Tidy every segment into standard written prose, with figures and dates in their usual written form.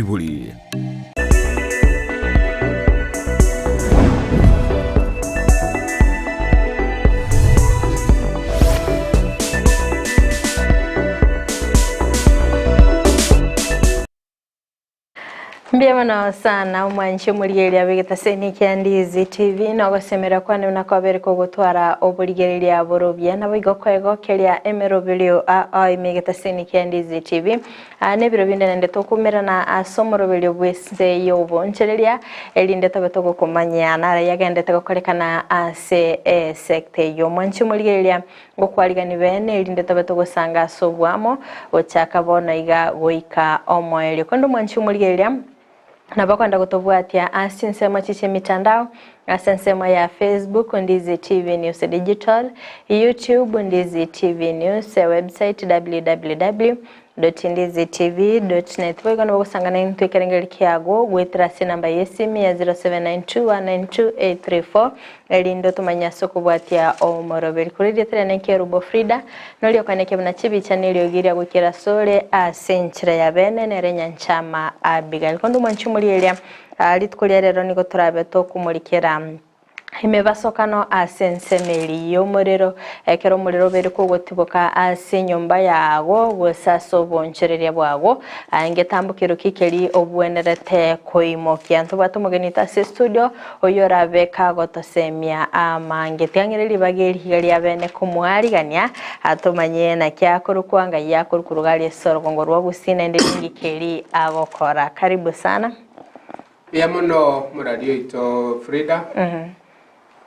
Iburi. Mbuya mono sana omwanchi omorigereria bw'egetaseni kia Ndizi TV na ogosemera kwane buna kwabere kogotwara oborigereria borobia naboigo koegokeria emeroberio ao ime egetaseni kia Ndizi TV. Aa nebiro binde naende tokomerana ase omoroberio bw'ense y'obonchereria, erinde tobe togokomanyia naro yagendete gokorekana ase esecta eyio. Mwanche omorigereria ngokwarigani beene, erinde tobe togosanga ase oboamo, gochaka bono iga goika omoerio. Korende omwanche omorigereria, Nabo kwenda gotobwatia ase chinsemo chie chiemitandao, ase ensemo ya Facebook, Ndizi TV News Digital, YouTube, Ndizi TV News, website www.ndizitv.net. Boigo nabo ogosanga naintwe ekerengererio kiago goetera ase enamba y'esimi ya 0792192834 erinde otomanye ase okobwatia omoroberi. Korwa erieta riane Nkerubo Frida, noria okwaneke buna chibicha na eriogi ria goikera asore ase enchera ya bene nere Nyanchama Abigail. Konde omwanchi omorieria, rituko ria rero nigo torabe tokomorikera emebasokano ase ensemo eria y'omorero, ekero omorero obeire kogotiboka ase enyomba yago gose ase obonchoreria bwago, ngetambo keroki keria obwenerete koimokia. Ntobwate omogeni oito ase estudio, Oyio orabe kagotosemia amange. Tiang'ire ribaga eri iga ria bene komoarigania, atomanye naki akorokwa, ngai akorokwa rogari ase orogongo rwa gusii naende ninki keri agokora. Karibu sana. Mbuya mono morari oito Frida,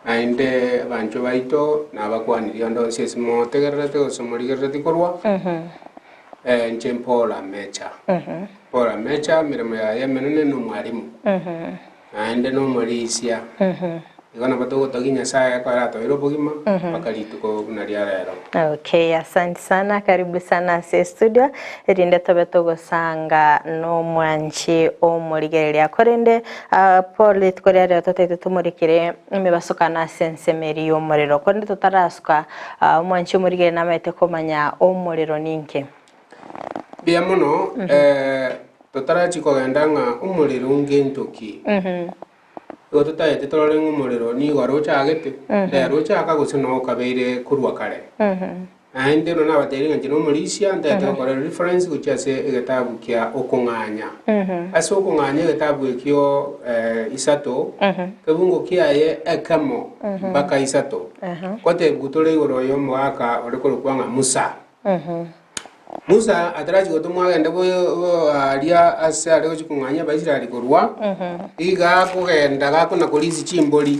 naende abanchwa baito nabakwanirie onde onsi ase motegererete gose morigerereti korwa, inche Paul Amecha. Paul Amecha emeremo yaye emenene nomwalimu. Naende nomorisia. Igo nabo togotogia Nyasae ekero atoire obogima mpaka rituko buna ria rero. Okay, asante sana, karibu sana ase studio erinde tobe togosanga nomwanchi omorigereria korende ah, Paul rituko ria rero totaete tomorikere emebasokano ase ensemo eria y'omorero korende totarasuka ah, omwanchi omorigereria namaete komanya omorero ninki. Mbuya mono, totarachia kogenda ng'a omorero ngento ki? Igo totaete torore ng'a omorero nigo arochagete, rero ochaka gose noo okabeire korwa kare. Naende nonya nabatebirie ng'a inche nomorisia, ntaete gokora reference gochia ase egetabu kia okong'anya. Ase okong'anya egetabu ekio isato, kebungo kiaye ekemo mpaka isato, ngotebiwa tore igoro y'omogaka ore korokwa ng'a Musa. Musa atarachia gotomwa agende aria ase are gochia kong'anyia Abaisraeli korwa, iga akogenda gakona korisia chimbori,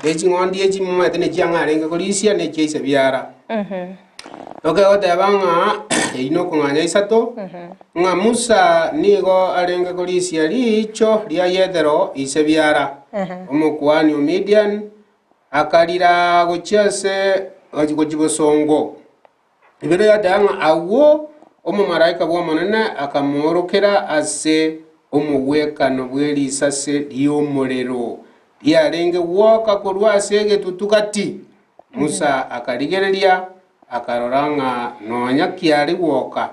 ne ching'ondi echi momanyete nechiang'o arenge korisia, na echia ise biara. Tokegoteba ng'a eyio nokong'anya isato, ng'a Musa nigo arenge korisia riicho ria Yethero ise biara, omokuani o Midiani, akarira gochia ase gochia bosongo. Ebibilia yateba ng'a agwo omomalaika bw'Omonene akamoorokera ase omogwekano bwe risase ri'omorero, riarenge gwoka korwa ase egetutu gati. Musa akarigereria, akarora ng'a nonya kiare gwoka,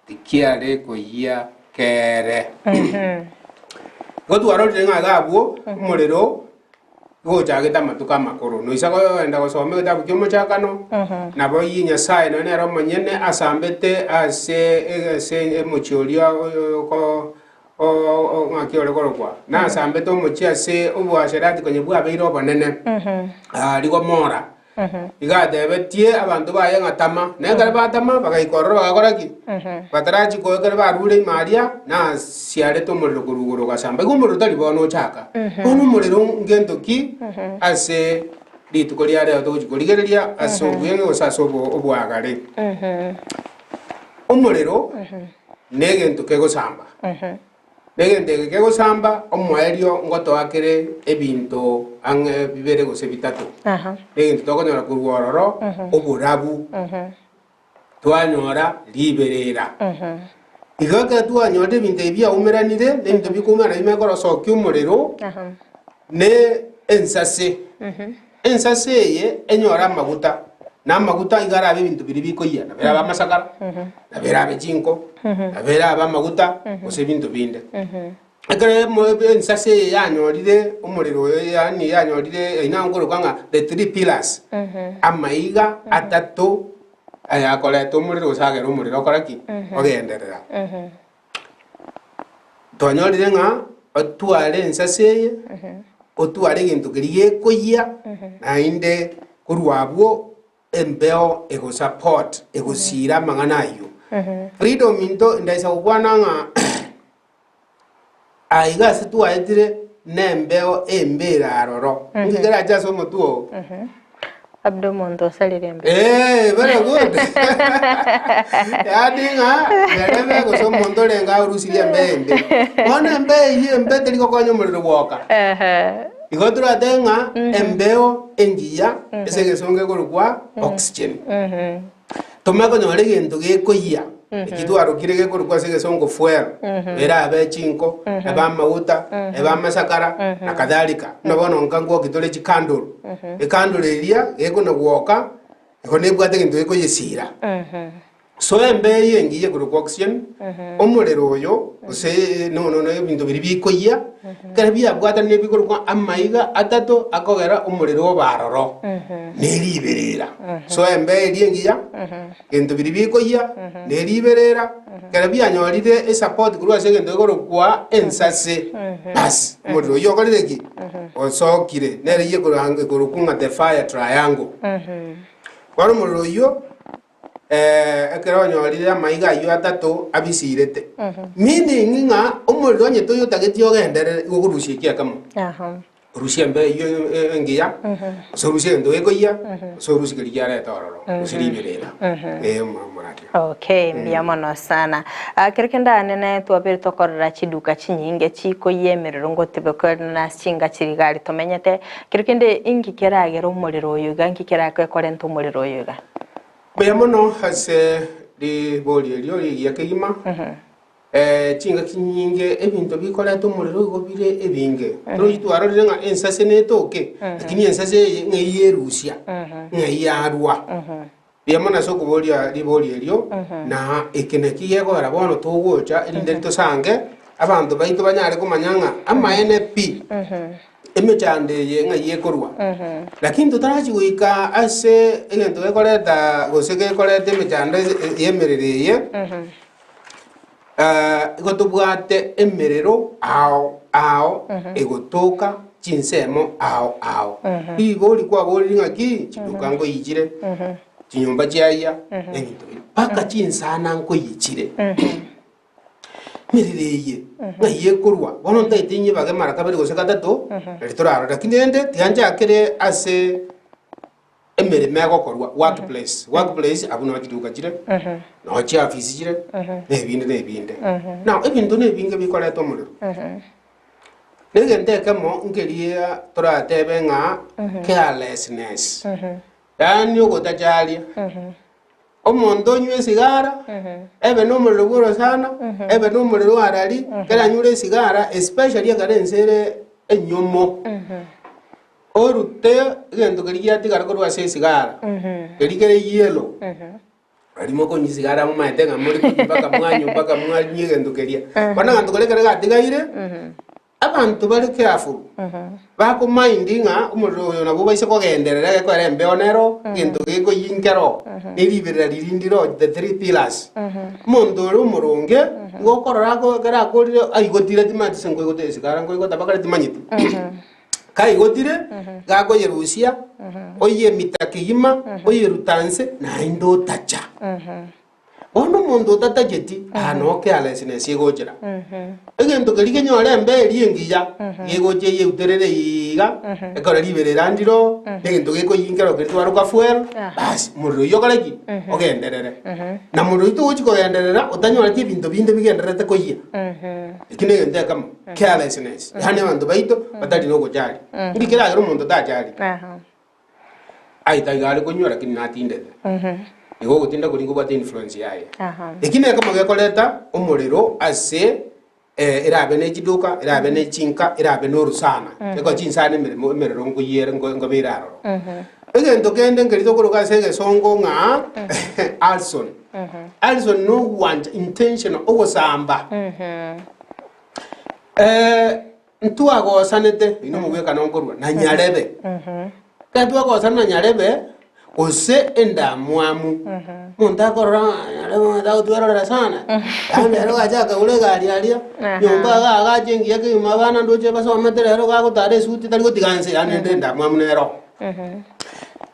tikiare koyia kere. Igo twarorire ng'a iga abwo omorero igo ochagete amatuko amakoro. Noisa kogenda gosoma egetabu kia omochakano, nabo oyio Nyasaye nonya nere omonyene asambete ase ase omochie oria oko ng'aki ore korokwa, nasambete omochie ase oboasherati konya bwabeire obonene, aria Gomora. Iga atebetie abanto baye ng'a tama, na ekero batama bagaika ororo bagakora ki? Batarachia koa ekero barure ime aria, nasiarete omorero korwa igoro ogasamba. Igo omorero tari bono ochaka. Bono omorero ngento ki ase rituko ria rero togochia korigereria ase obweng'e gose ase oboagare. Omorero negento kegosamba. Negento eke kegosamba omoerio ngotoakere ebinto ang'e bibere gose bitato. Negento tokonyora korwa ororo oborabu, twanyora riberera. Igo ekero twanyorire ebinto ebi biaumeranire, na ebinto bikoumerana bimanye korosokia omorero, ne ensase. Ensase eye enyore amaguta. Na amaguta iga arabe ebinto biria bikoyia, nabo erabe amasakara, nabo erabe chinko, nabo erabe amaguta, gose ebinto binde. Ekero emo ensase eye yanyorire omorero oyo yaani yanyorire eyio nabo nkorokwa ng'a the three pillars, amaiga atato aya akoreta omorero gose agere omorero okore ki? Ogenderera. Twanyorire ng'a otware ensase eye, otware egento keria gekoyia, naende korwa abwo embeo egosupport, egosiira amang'ana ayio. Freedom into ndaisa gokwana ng'a aiga ase twaetire nembeo embe ere aroro. Inki kerache ase omotwe oo? Labda omonto osarire embeo. Eh, very good. Yaani ng'a nerebe gose omonto orenge aorusirie embeo embe. Bono embeo eyio embe teri gokonya omorero gwoka. Ehe. Igo toratebe ng'a embeo engiya ase egesongo ekorokwa oxygen. Tomanye konyora egento gekoyia, eki twarokire gekorokwa ase egesongo fuel, erabe chinko, ebe amaguta, ebe amasakara, na kadhalika. Buna bono nka ngwoki tore chicandle, ecandle eria gekona gwoka, igo nebwate egento gekoyesira. So embe eye engiya ekorokwa oxygen, omorero oyo, gose no no no ebinto biria bikoyia, ekero biabwatanire bikorokwa amaiga atato akogera omorero obe aroro, na eriberera. So embe eria engiya, egento biria bikoyia, na eriberera, ekero bianyorire esupport korwa ase egento gekorokwa ensase, bas omorero oyio okorire ki? Osokire. Nere eyio ekorang ekorokwa ng'a the fire triangle. Bono omorero oyio. Ekero onyorire amaiga ayio atato abisiirete, meaning ng'a omorero onye toyotageti ogenderere, igo okorusia ekia ekemo. Orusie embeo eyio engiya, gose orusie egento gekoyia, gose orusie keria kiareta ororo, gose riberera. Ee omoraria. Okay, mbuya mono sana. Ah, kero kende aane naye twabere tokorora chiduka chinyinge chikoyia emerero ngotebeka na chinga chiri iga aria tomenyete. Kero kende inki keragere omorero oyo iga, inki kerakorenta omorero oyo iga? Mbuya mono ase ribori erio rigiya kegima. Chingaki chinyinge ebinto bikoreta omorero igo bire ebinge. Torochi twarorire ng'a ensase netoke, lakini ensase eye ng'ai yerusia, ng'ai yarwa. Mbuya mono ase okoboria ribori erio, na eke naki gekogera bono togocha erinde ritosange, abanto baito banyare komanya ng'a amaene pi. Emechando eye ng'ai ekorwa? Lakini totarachia goika ase egento gekoreta gose gekoreta emechando y'emerero eye, igo tobwate emerero ao ao egotoka chinsemo ao ao. Rigori kwaborire ng'aki chiduka nkoichire, chinyomba chiayia, ebinto bire, mpaka chinsana nkoichire. Emerero eye ng'ai ekorwa? Bono ntaete inyebage mara kabere gose gatato, nari torarore. Lakini rende tiga nchakere ase emeremo egokorwa, workplace. Workplace abwo noo chiduka chire, noo chiafisi chire, na ebinde na ebinde. Now ebinto na ebinge bikoreta omorero. Na egento ekemo nkeria toratebe ng'a carelessness, yaani ogotacharia. Omonto onywe esigara, ebe nomorero bw'orosana, ebe nomorero arari, ekero anyure esigara, especially ekero ense ere enyomo, orute egento keria giatigara korwa ase esigara, keria kere yellow, baria mokonywa esigara momaete ng'a more konywa mpaka mwanywa mpaka mwanywa egento keria. Bono egento keria ekero gatigaire. Abanto bare careful, bakomind ng'a omorero oyo nabo obaise kogenderera gekoera embeo nero, egento gekoyia nkero, ne riberera riria ndiro, the three pillars. Omonto ore omoronge, igo okorora ako ekero akorire aigotire timanyeti ase nkoigota esigara nkoigota mpaka riria timanyeti. Kaigotire, gakoyerusia, oyemita kegima, oyeruta nse, naende otacha. Bono omonto otatacheti, aa noo carelessness egochera. Egento keria kenyore embe eria engiya, gegocha eyeuterere iga, ekero riberera ndiro, na egento gekoyinkera keria twaroka fuel, bas, omorero oyio okore ki? Ogenderere. Na morero oyio togochi kogenderera otanyoreti ebinto binde bigendererete koyia. Ekio na egento ekemo, carelessness, yaani abanto baito batari na ogochari. Nki keragere omonto tachari? Aye taiga are konywa lakini natindete. Igo ogotinda koria nkobwate influence yaye. Eki nekemo gekoreta omorero ase. Erabe ne chiduka, erabe ne chinka, erabe norosana. Eko chinsana emeremo emerero nkoyiere nko nkobeire aroro. Egento kende nkeri tokoroka ase egesongo ng'a arson. Arson nogwancha intentional ogosamba. Ntwagosanete, inwe omogwekano nkorwa, na nyarebe. Ekero twagosana na nyarebe, gose endamwamu, omonto akorora ng'a nyarebe oyo tagotwerorera sana, yaani ere ogacha akagora egari aria, nyomba iga agache engiya kegima abana ndoche basomete rero iga agotara esuti tari gotiga nse, yaani ende endamwamu nero.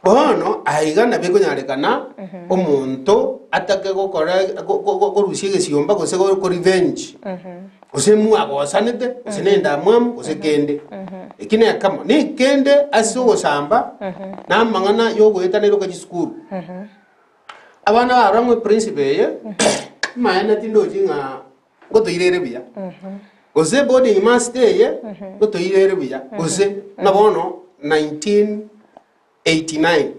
Bono aiga nabo ekonyarekana omonto atake gokora go- go- go- korusia egesiomba gose go ko revenge. Gose mwagosanete, gose nendamwamu, gose kende. Eki nekemo. Nekende ase ogosamba, na amang'ana yogoetana eroka chisukuru. Abana barora ng'a eprinciple eye, amaene tindochi ng'a ngotoirere buya. Gose boarding master eye, ngotoirere buya. Gose, buna bono 1989.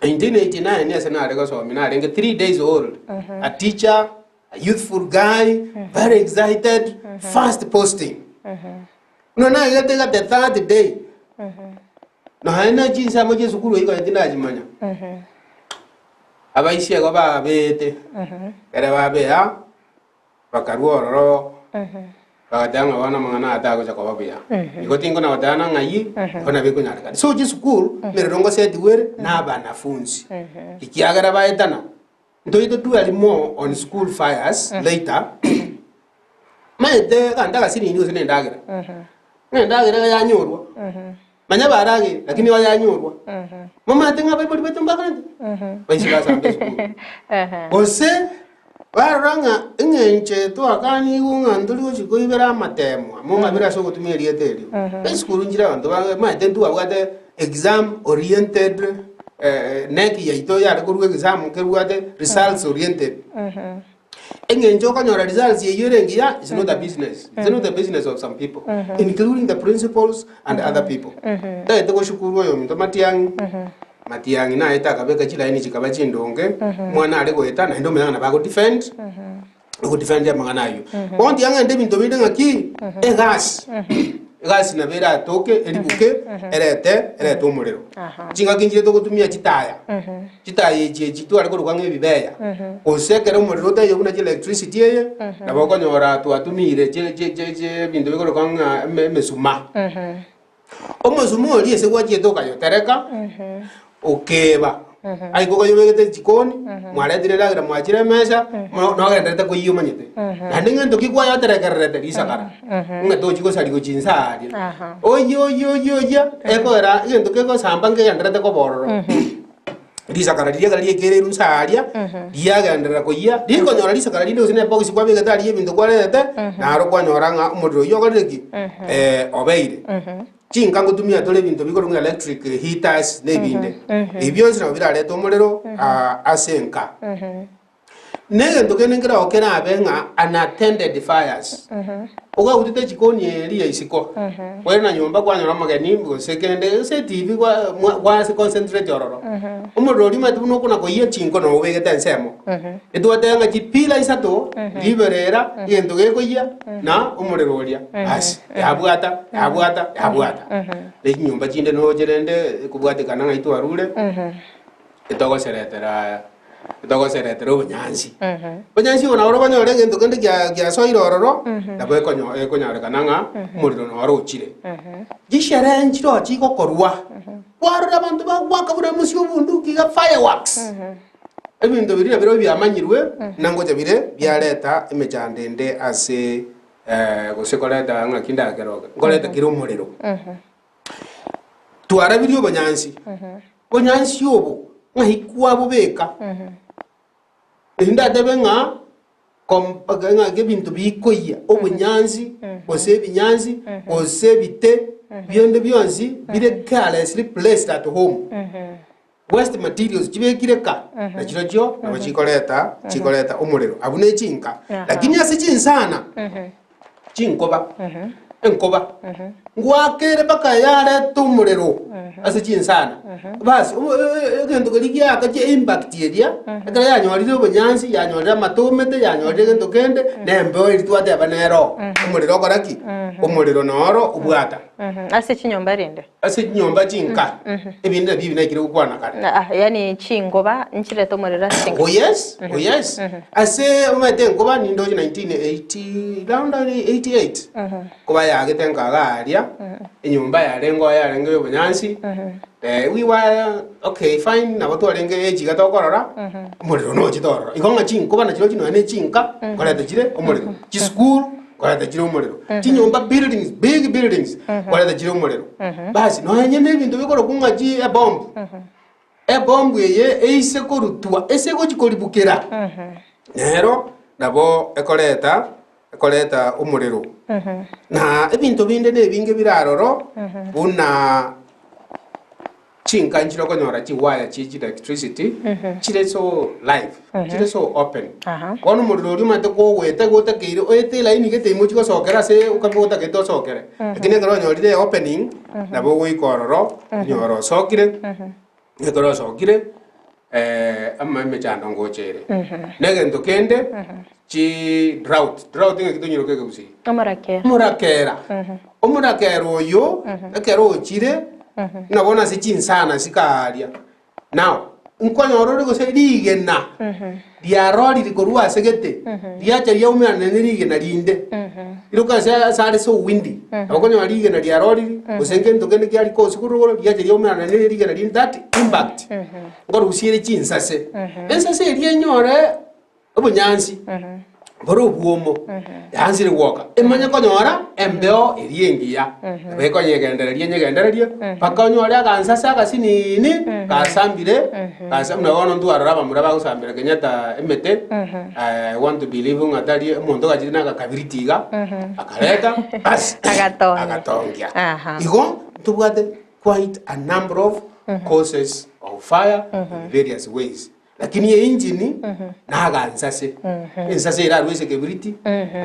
1989 ase nare gosomia narenge 3 days old, a teacher A youthful guy, very excited, first posting. Buna nagete iga the third day, nonya ne chinsemo chia esukuru eyio konya tindachimanya. Abaisia igo babeete, ekere babea, bakarua ororo, bagateba ng'a bono amang'ana aya tagocha koba buya. Igo tinkona goteba na ng'ai, igo nabo ekonyarekana. So chisukuru, emerero ngosetigwe ere na abanafunzi, ekiagera baetana. Ntoite dwell more on school fires later. Maete gante agasinini gose na endagera. Ng'a endagera iga yanyorwa. Manya barageire lakini igo yanyorwa. Momanyete ng'a abaibori baito mbakorete? Baise basamba esukuru. Gose barora ng'a eng'encho twakanigwe ng'a ntori gochi koibera amatemwa, mong'abere ase ogotumia erieta erio. Esukuru nchire abanto ba maete ntwabwate exam oriented Nec yaito yare korwa exam kerwate results oriented. Eng'encho okonyora results eyio ere engiya is not a business. It's not a business of some people, including the principals and other people. Ntagete goshukuru oyominto Matiang'i, Matiang'i naete akabeka chilaini chikaba chindonge, omwana are goeta naende omanya ng'a nabo ago defend, ago defend amang'ana ayio. Bono tiga ng'ende ebinto binde ng'aki, egasi, egasi nabo eratoke eribuke erete erete omorero. Chingaki nchire togotumia chitaya, chitaya echi echi tware korokwa ng'a ebibeya, gose ekero omorero otaiyo buna chielectricity eye, nabo okonyora twatumiire chi chi chi chi ebinto bikorokwa ng'a eme emesuma. Omosuma oria ase gwachiete okayotereka, okeba, aye okayobegete chikoni, mwaretire endagera mwachire emesa, mo nogendererete koiyia omanyete. Naende ng'ento ki kwayoterekererete risakara, ng'a tochi gosaria gochia inse aaria. Oyie oyie oyie oyie, ekogera egento kegosamba nkegendererete koba ororo. Risakara riria ekero riaikereirwe inse aaria, riagenderera koyia, rikonyora risakara rinde gose na ebogisi kwabegete aria ebinto kwarerete, naro kwanyora ng'a omorero oyio okorire ki? Obeire. Chinka ngotumia tore ebinto bikorwa ng'a electric heaters na ebinde. Ebi bionsi nabo birarete omorero ase enka. Na egento kende nkereo kerabe ng'a unattended fires. Ogautete echikoni eria isiko, kwairana na nyomba kwanyora omogeni gose kende gose etibi gwa mwa gwase concentrate ororo. Omorero oria omanyete buna okona koiyia chinko noo obegete ensemo. Etwateba ng'a chipila isato, riberera, egento gekoiyia, na omorero oria. Basi, yabwata, yabwata, yabwata. Na chinyomba chinde noche rende ekobwatekana ng'ai twarure. Etogoseretera etogoseretera obonyansi. Obonyansi obo nabo okonyora egento kende kia giasoire ororo, nabo ekonyo ekonyarekana ng'a omorero noro ochire. Chisherehe nchiroo chigokorwa, kwarora abanto bagoaka buna mosie obunduki iga fireworks. Ebinto biria nabirobio biamanyirwe, buna ngocha bire biareta emechando ende ase gose koreta ng'aki ndakeroke, nkoreta kere omorero. Twarabirie obonyansi, obonyansi obo ng'ai kwabobeka? Erio ndatebe ng'a kom- ng'a ebinto bikoyia obonyansi gose ebinyansi gose ebite bionde bionsi bire carelessly placed at home. Waste materials chibekire ka na chirochio nabo chikoreta chikoreta omorero abwo ne chinka. Lakini ase chinsana chinkoba. Enkoba. Ngwakere mpaka yareta omorero ase chinsana. Bas, omo- e- e- egento keria giaka chi impact eria, ekero yanyorire obonyansi, yanyorire amatomete, yanyorire egento kende, na embeo eria twateba nero, omorero okora ki? Omorero noro obwata. Ase chinyomba rende? Ase chinyomba chinka, ebinde nabio ebi naikire gokwana kare. Ah, yaani chingoba nchirete omorero ase chinka. Oh yes, oh yes. Ase omanyete enkoba nindoche 1980 round 88 koba yagete nkaga aria enyomba yarenge oo yarenge ya obonyansi eh, we were okay fine nabo twarenge age iga tokorora omorero nochete ororo. Igo ng'a chinkoba nachirochio nonya na chinka nkoreta chire omorero, chisukuru Koreta chire omorero. Chinyomba buildings, big buildings, koreta chire omorero. Basi nonye na ebinto bikorokwa ng'a chi ebomb. Ebomb eye eise korutwa, ase egochi koribukera, nero nabo ekoreta ekoreta omorero. Na ebinto binde na ebinge bire aroro, buna. Chinka nchire okonyora chiwaya chie chilectricity chire so live, chire so open. Bono omorero oria omanyete kogoeta igo otakeire oete elaini gete ime ochie gosokera ase okabe otagete osokere. Lakini ekero onyorire opening, nabo ogoika ororo, onyore osokire, ekero osokire ama emechando ngocha ere. Na egento kende, chi drought, drought ng'aki tonyiroke ekegusii? Omorakera. Omorakera. Omorakera oyo, ekero ochire, buna bono ase chinsana chikaaria. Now, nkonyora ore gose rigena riarorire korwa ase gete, riacha riaumerana ne rigena rinde. Riroka ase ase are so windy. Nabo okonyora rigena riarorire, gose nkento kende kiari kosi korwa igoro, riacha riaumerana ne rigena rinde, that impact, nkorusia ere chinsase. Ensase eria enyore. Obonyansi bore obwomo, yansire gwoka, emanye konyora embeo eria engiya, nabo ekonyegendereria enyegendererie, mpaka onyore agansase agasinini gasambire, gasa buna bono ntwarora abamura bagosambera Kenyatta emete, I want to believe ng'a tari omonto ogachire na agakabiriti iga, akareta bas Agatongia. agatongia. Aha. Igo ntobwate quite a number of causes of fire in various ways. Lakini einjini nagansase, ensase erarue ase ekebiriti,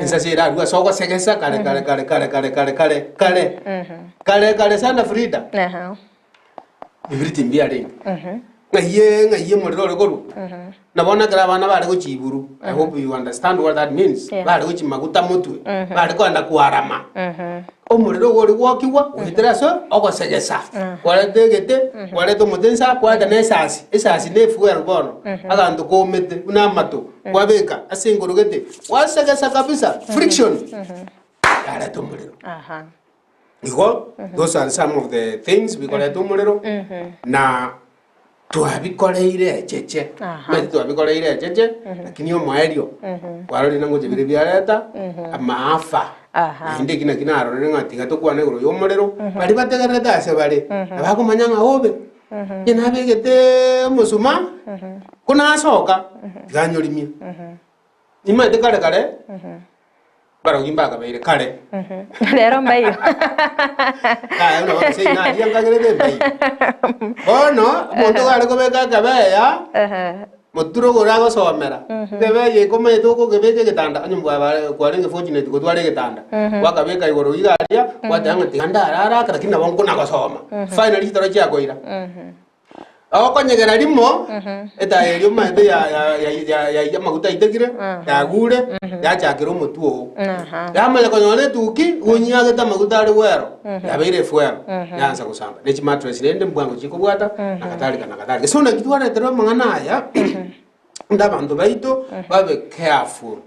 ensase erarue ase ogosegesa kare kare kare kare kare kare kare kare kare kare sana Frida, Aha. bibiriti mbiarenge. Ng'ai ng'ai omorero ore korwa? Na bono ekero abana bare gochia iburu, I hope you understand what that means, Yeah. bare gochia maguta motwe, bare kogenda kwarama. Omorero ogo ore gwokigwa goetera ase ogosegesa, kwareta egete, kwareta omote nsa, kwareta na esasi, esasi ne efuel bono, aganto komete buna amato, kwabeka ase engoro gete, gwasegesa kabisa, friction, yareta omorero. Aha. Igo, those are some of the things bikoreta omorero, na Twabikoreire echeche, Aha. omanyete twabikoreire echeche, lakini omoerio kwarorire ngocha biria biareta amaafa. Aha. Naende eki naki narorire ng'a tiga tokwane igoro ya omorero, baria bategererete ase bare, nabakomanya ng'a obe, onye nabegete omosuma, ko nasoka, tiga nyorimie. Nimanyete kare kare, Barogi mbakabeire kare. Rero mbaiyo. Yaya buna bono seino aria nkagerete mbaiyo. Bono omonto iga are kobeka ekebeya, moturo igoro agosomera, ekebeya eke omanyete okokebeka egetanda onye mbwabare kwarenge fortunate gotwara egetanda, gwakabeka igoro iga aria, gwateba ng'a tiga ndarare aka lakini nabo nkona gosoma. Finally chitoro chiakoira. Okonyegera rimo, etaya eria omanyete ya- ya- ya- ya- ya- amaguta aitekire, yagure, yachakera omotwe oo. Yamanya konyora etuki, gonyiagete amaguta are bwero, yabeire efuel, yaansa gosamba. Ne chimattress rende mbwango chikobwata, na kadhalika na kadhalika. So naki twareterwa amang'ana aya, onde abanto baito babe careful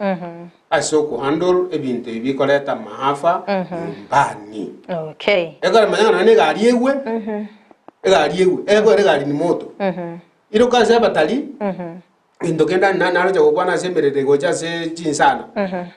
ase okohandle ebinto ebi bikoreta maafa nyumbani. Okay. Ekero manya ng'a nonye na egari egwe, egari egwe, egoera egari ni moto. Iroka ase abatari, egento kende na naroche gokwana ase emerero egocha ase chinsana,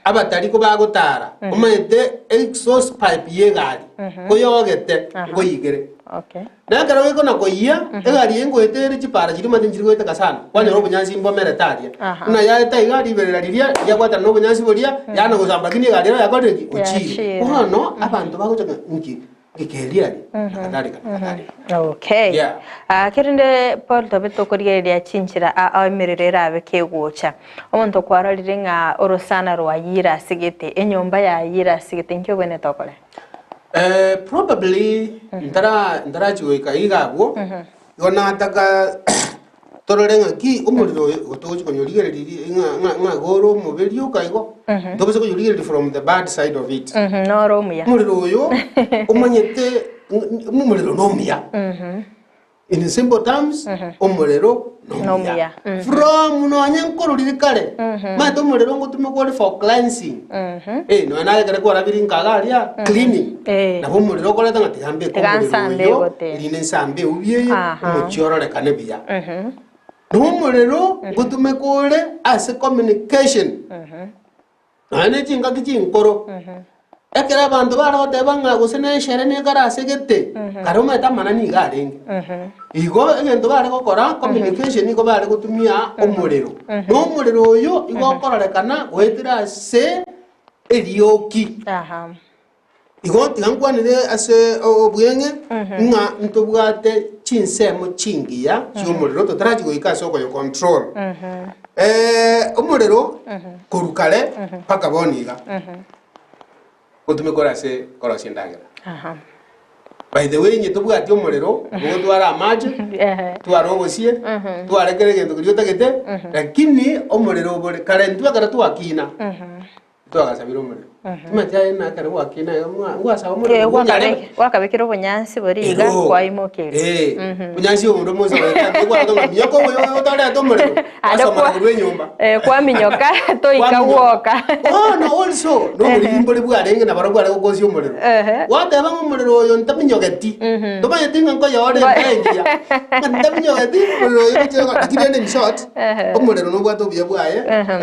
abatari kobagotara, omanyete exhaust pipe ya egari, koyogete, nkoyigere. Okay. Na ekero gekona koyia, egari eye ngoeta ere chipara chiria omanyete nchiri goeteka sana, kwanyora obonyansi mbomerete aria. Aha. Buna yaeta iga riberera riria riabwatana na obonyansi boria, yana gosamba lakini egari ero yakorire ki? Ochire. Yachire. Bono abanto bagocha ng'a inki? Ngekeria aria, na kadhalika na kadhalika. Okay. Yeah. Ah, kerende Paul tobe tokorigereria chinchera ao emerero erabe kegocha. Omonto kwarorire ng'a orosana rwayire ase gete, enyomba yayire ase gete, inki obwenerete okore? Eh, probably ntara ntarachia goika iga abwo, igo nataka torore ng'aki omorero oyo igo togochia konyorigereria ri ng'a ng'a ng'a igo ore omobe rioka igo, ntobasa konyorigereria from the bad side of it. Mhm, noro omuya. Omorero oyo omanyete ng- omorero na omuya. In simple terms, omorero Nomuya. nomuya. From nonye nkororire kare, omanyete omorero ngotumekwa ore for cleansing. Eh, nonye naye ekere kwarabire nkaga aria, cleaning. Eh. Nabo omorero okoreta ng'a tiga mbeke Tiga omorero nsambe oyo, egote. erinde nsambe eubi eye, Aha. omochie ororekane buya. Na omorero ngotumekwa ore ase communication. Nonya ne chingaki chinkoro, ekero abanto bare goteba ng'a gose na eshere nekare ase gete, kare omanyete amang'ana nigo arenge. Igo egento bare gokora communication nigo bare gotumia omorero. Na omorero oyo igo okororekana goetera ase erioki. Aha. Igo tiga nkwanere ase obweng'e ng'a ntobwate chinsemo chingiya chi'omorero totarachia goika ase okoyo control. Omorero korwa kare mpaka bono iga otumeka ore ase korosia endagera. By the way onye tobwati omorero nabo ogotwara amache, tware obosie, tware kera egento keria otagete, lakini omorero obore kare intwe ekero twakina. Twagasabire omorero. Timanyeti aye na ekero gwakina iga mwa ngwasaba omorero Eh, bwonyarebe. wakabekera obonyansi boria iga Ero. kwaimokeria. Eh, bonyansi obo onde mwensi ogoeta kwatoka ng'a minyoka oboyo oyo otarete omorero, Ande gwasomana kwa- korwa enyomba. Eh, kwaminyoka toika Kwaminyoka. gwoka. Bono also, na oboriri mbore bwarenge nabarobwo bware gokosia omorero. Ehe. Gwateba ng'a omorero oyo ntaminyogeti, tomanyeti ng'a nkoyore Ngo- enka engiya. Ng'a ntaminyogeti, omorero oyo ngochia lakini rende in short, Ehe. Omorero nobwate obuya bwaye,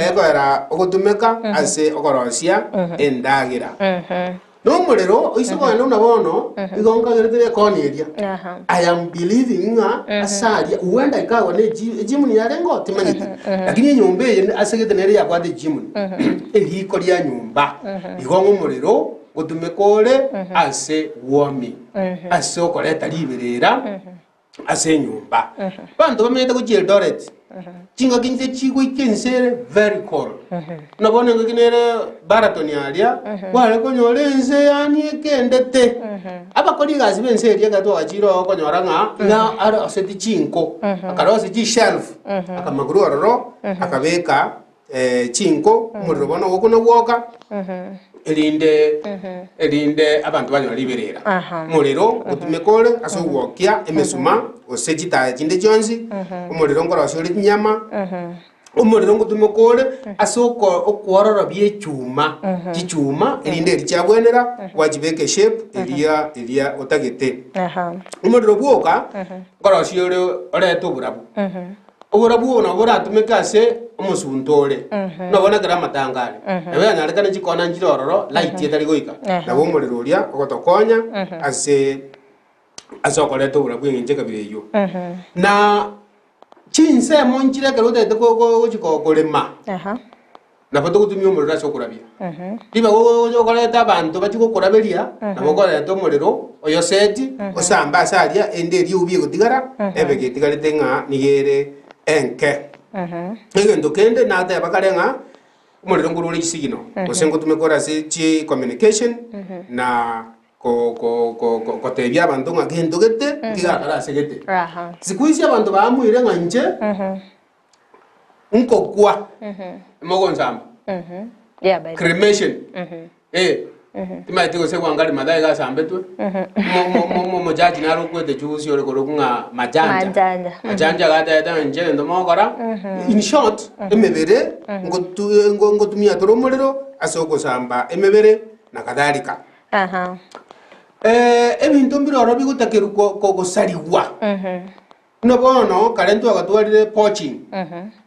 ekoera ogotumeka ase okorosia endagera. Na omorero oise kogenda buna bono, igo nkagerete ekoni eria. Aha. I am believing ng'a ase aria huenda ikawa ne echi- echimuni yarenge oo timanyeti. Lakini enyomba eye ase gete nere yabwate echimuni. Eriko ria nyomba. Igo ng'a omorero ngotumeka ore ase warming, ase okoreta riberera. ase enyomba. Abanto bamenyete gochia Eldoret, chingaki inche chigoika ense ere very cold. Buna bono engaki nere Baraton aria, kware konyora ense yaani ekendete. Abakori egasi ba ense eria ekero twagachire oo okonyora ng'a ng'a aroseti chinko, akarosia chishelf, akamaguru ororo, akabeka chinko, omorero bono ogokuna gwoka, erinde erinde abanto banyore riberera. Omorero otumeka ore ase ogwokia emesuma gose chitaya chinde chionsi, omorero nkorosia ore chinyama, omorero ngotumeka ore ase oko okwororobia echuma, chichuma erinde eri chiabwenera gwachibeka eshape eria eria otagete. Omorero bwoka nkorosia ore orete oborabu. Oborabu obo nabo boratumeke ase omosunte ore, buna bono ekero amatanga are, nabo yanyarekane chikona nchire ororo, light etari goika, nabo omorero oria ogotokonya ase ase okoreta oborabu eng'encho ekabira eyio. Na chinsemo nchire ekero otagete ko- ko- gochi ko- korema, Nabo togotumia omorero ase okorabia. Ribaga ogocha okoreta abanto bachie gokoraberia, nabo okoreta omorero oyoseti, osambe ase aria, ende eria eubi egotigara, ebe getigarete ng'a nigo ere enke. Egento kende nateba kare ng'a omorero nkorwa ore chisigino, gose ngotumeka ore ase chi communication na ko- ko- ko- ko- kotebia abanto ng'a gento gete, ntigakare ase gete. Siku hizi abanto baamuire ng'a inche. Nkokwa mogonsamba Yeah, by the cremation eh timaeti gose Wangari Maathai iga asambetwe Mo- mo- mo- mo- omojaji naro okwete juzi ore korokwa ng'a Majanja Majanja. Majanja agateta ng'a inche egento mogokora in short emebere ngotu- ngo- ngotumia tore omorero ase ogosamba emebere na kadhalika Aha. Ebinto mbire ororo bigotakerwa ko- ko- gosarigwa Buna bono kare ntwagatwarire poaching.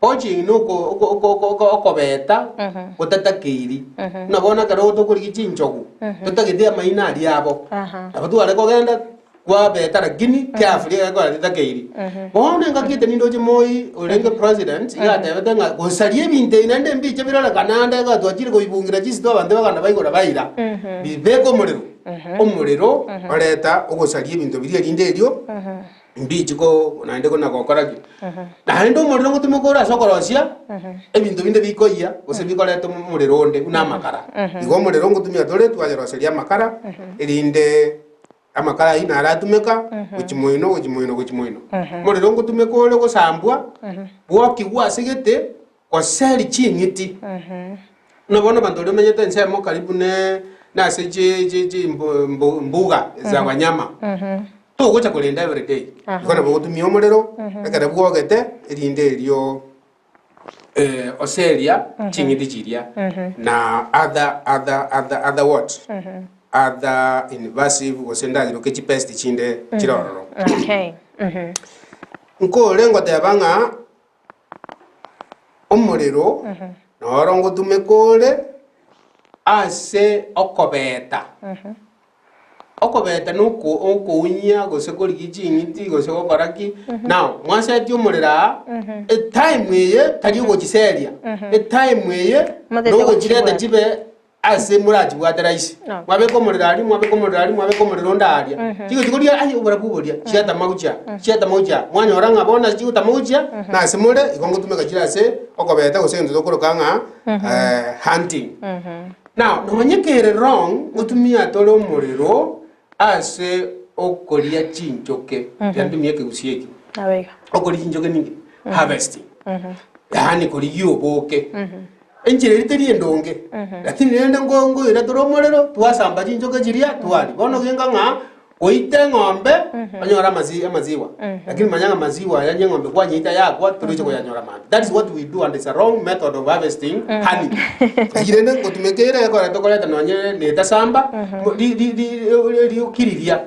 Poaching na oko- oko- oko- oko- oko- okobeta gotatakeiri. Buna bono ekero tokorigia chinchogu, totagete amaino aria abo. Nabo tware kogenda kwabeta lakini carefully ekero kore tetakeiri. Bono engaki ete nindoche Moi orenge president, iga atebete ng'a gosaria ebinto ebi naende mbiche birorekane ande iga twachire koibungira chisito abanto bagenda baigora baira, bibeke omorero. Omorero oreta ogosaria ebinto biria erinde erio mbichi ko naende kona gokora ki. Naende omorero ngotumeka ore ase okorosia ebinto binde bikoyia gose bikoreta omorero onde buna amakara. Igo omorero ngotumia tore twayeroseria amakara erinde amakara ayio naro atumeka gochia moino gochia moino gochia moino. Omorero ngotumeka ore gosambwa bwokigwa ase gete goseri ching'iti. Buna bono abanto baria bamenyete ensemo karibu ne nase chi chi chi mbu mbu mbuga za wanyama, togocha korenda everyday, igo nabo ogotumia omorero, ekero bwogete erinde erio oseria ching'iti chiria na other other other other what? Other invasive gose ndachiroke chipest chinde chire ororo. Okay. Nkore ngoteba ng'a Omorero noro ngotumeka ore ase okobeta. Okobeta noko okounyia gose korigia ching'iti gose gokora ki, now mwasetie omorero aa, etime eye tari ogochiseria, etime eye Motete nogochireta gochibwata. chibe Ase morachibwate rahisi, Okay. mwabeka omorero aria, mwabeka omorero aria, mwabeka omorero onde aria. Chigochi koria aye oborabu boria, chiatama gochia, chiatama gochia. Mwanyora ng'a bono ase chigotama gochia, nase more, igo ngotumeka chire ase okobeta gose egento tokoroka ng'a hunting. Now, nonye kere wrong, ngotumia tore omorero ase okoria chinchoke, tiga ntumie ekegusii eke. Nabo igo. Okoria chinchoke ninki? Harvesting. Yaani korigia oboke. Enchera eria teri endonge, lakini rende ngo ngoira tore omorero, twasamba chinchoke chiria twaria. Bono genka ng'a oite eng'ombe onyore amazi amaziwa, lakini manya ng'a maziwa aya onye eng'ombe kwanyeita yakwa toroche koyanyora mambia. That is what we do and it's a wrong method of harvesting honey. Lakini rende ngotumeka ere ekero tokoreta nonye na etasamba, mo ri ri ri rioki riria.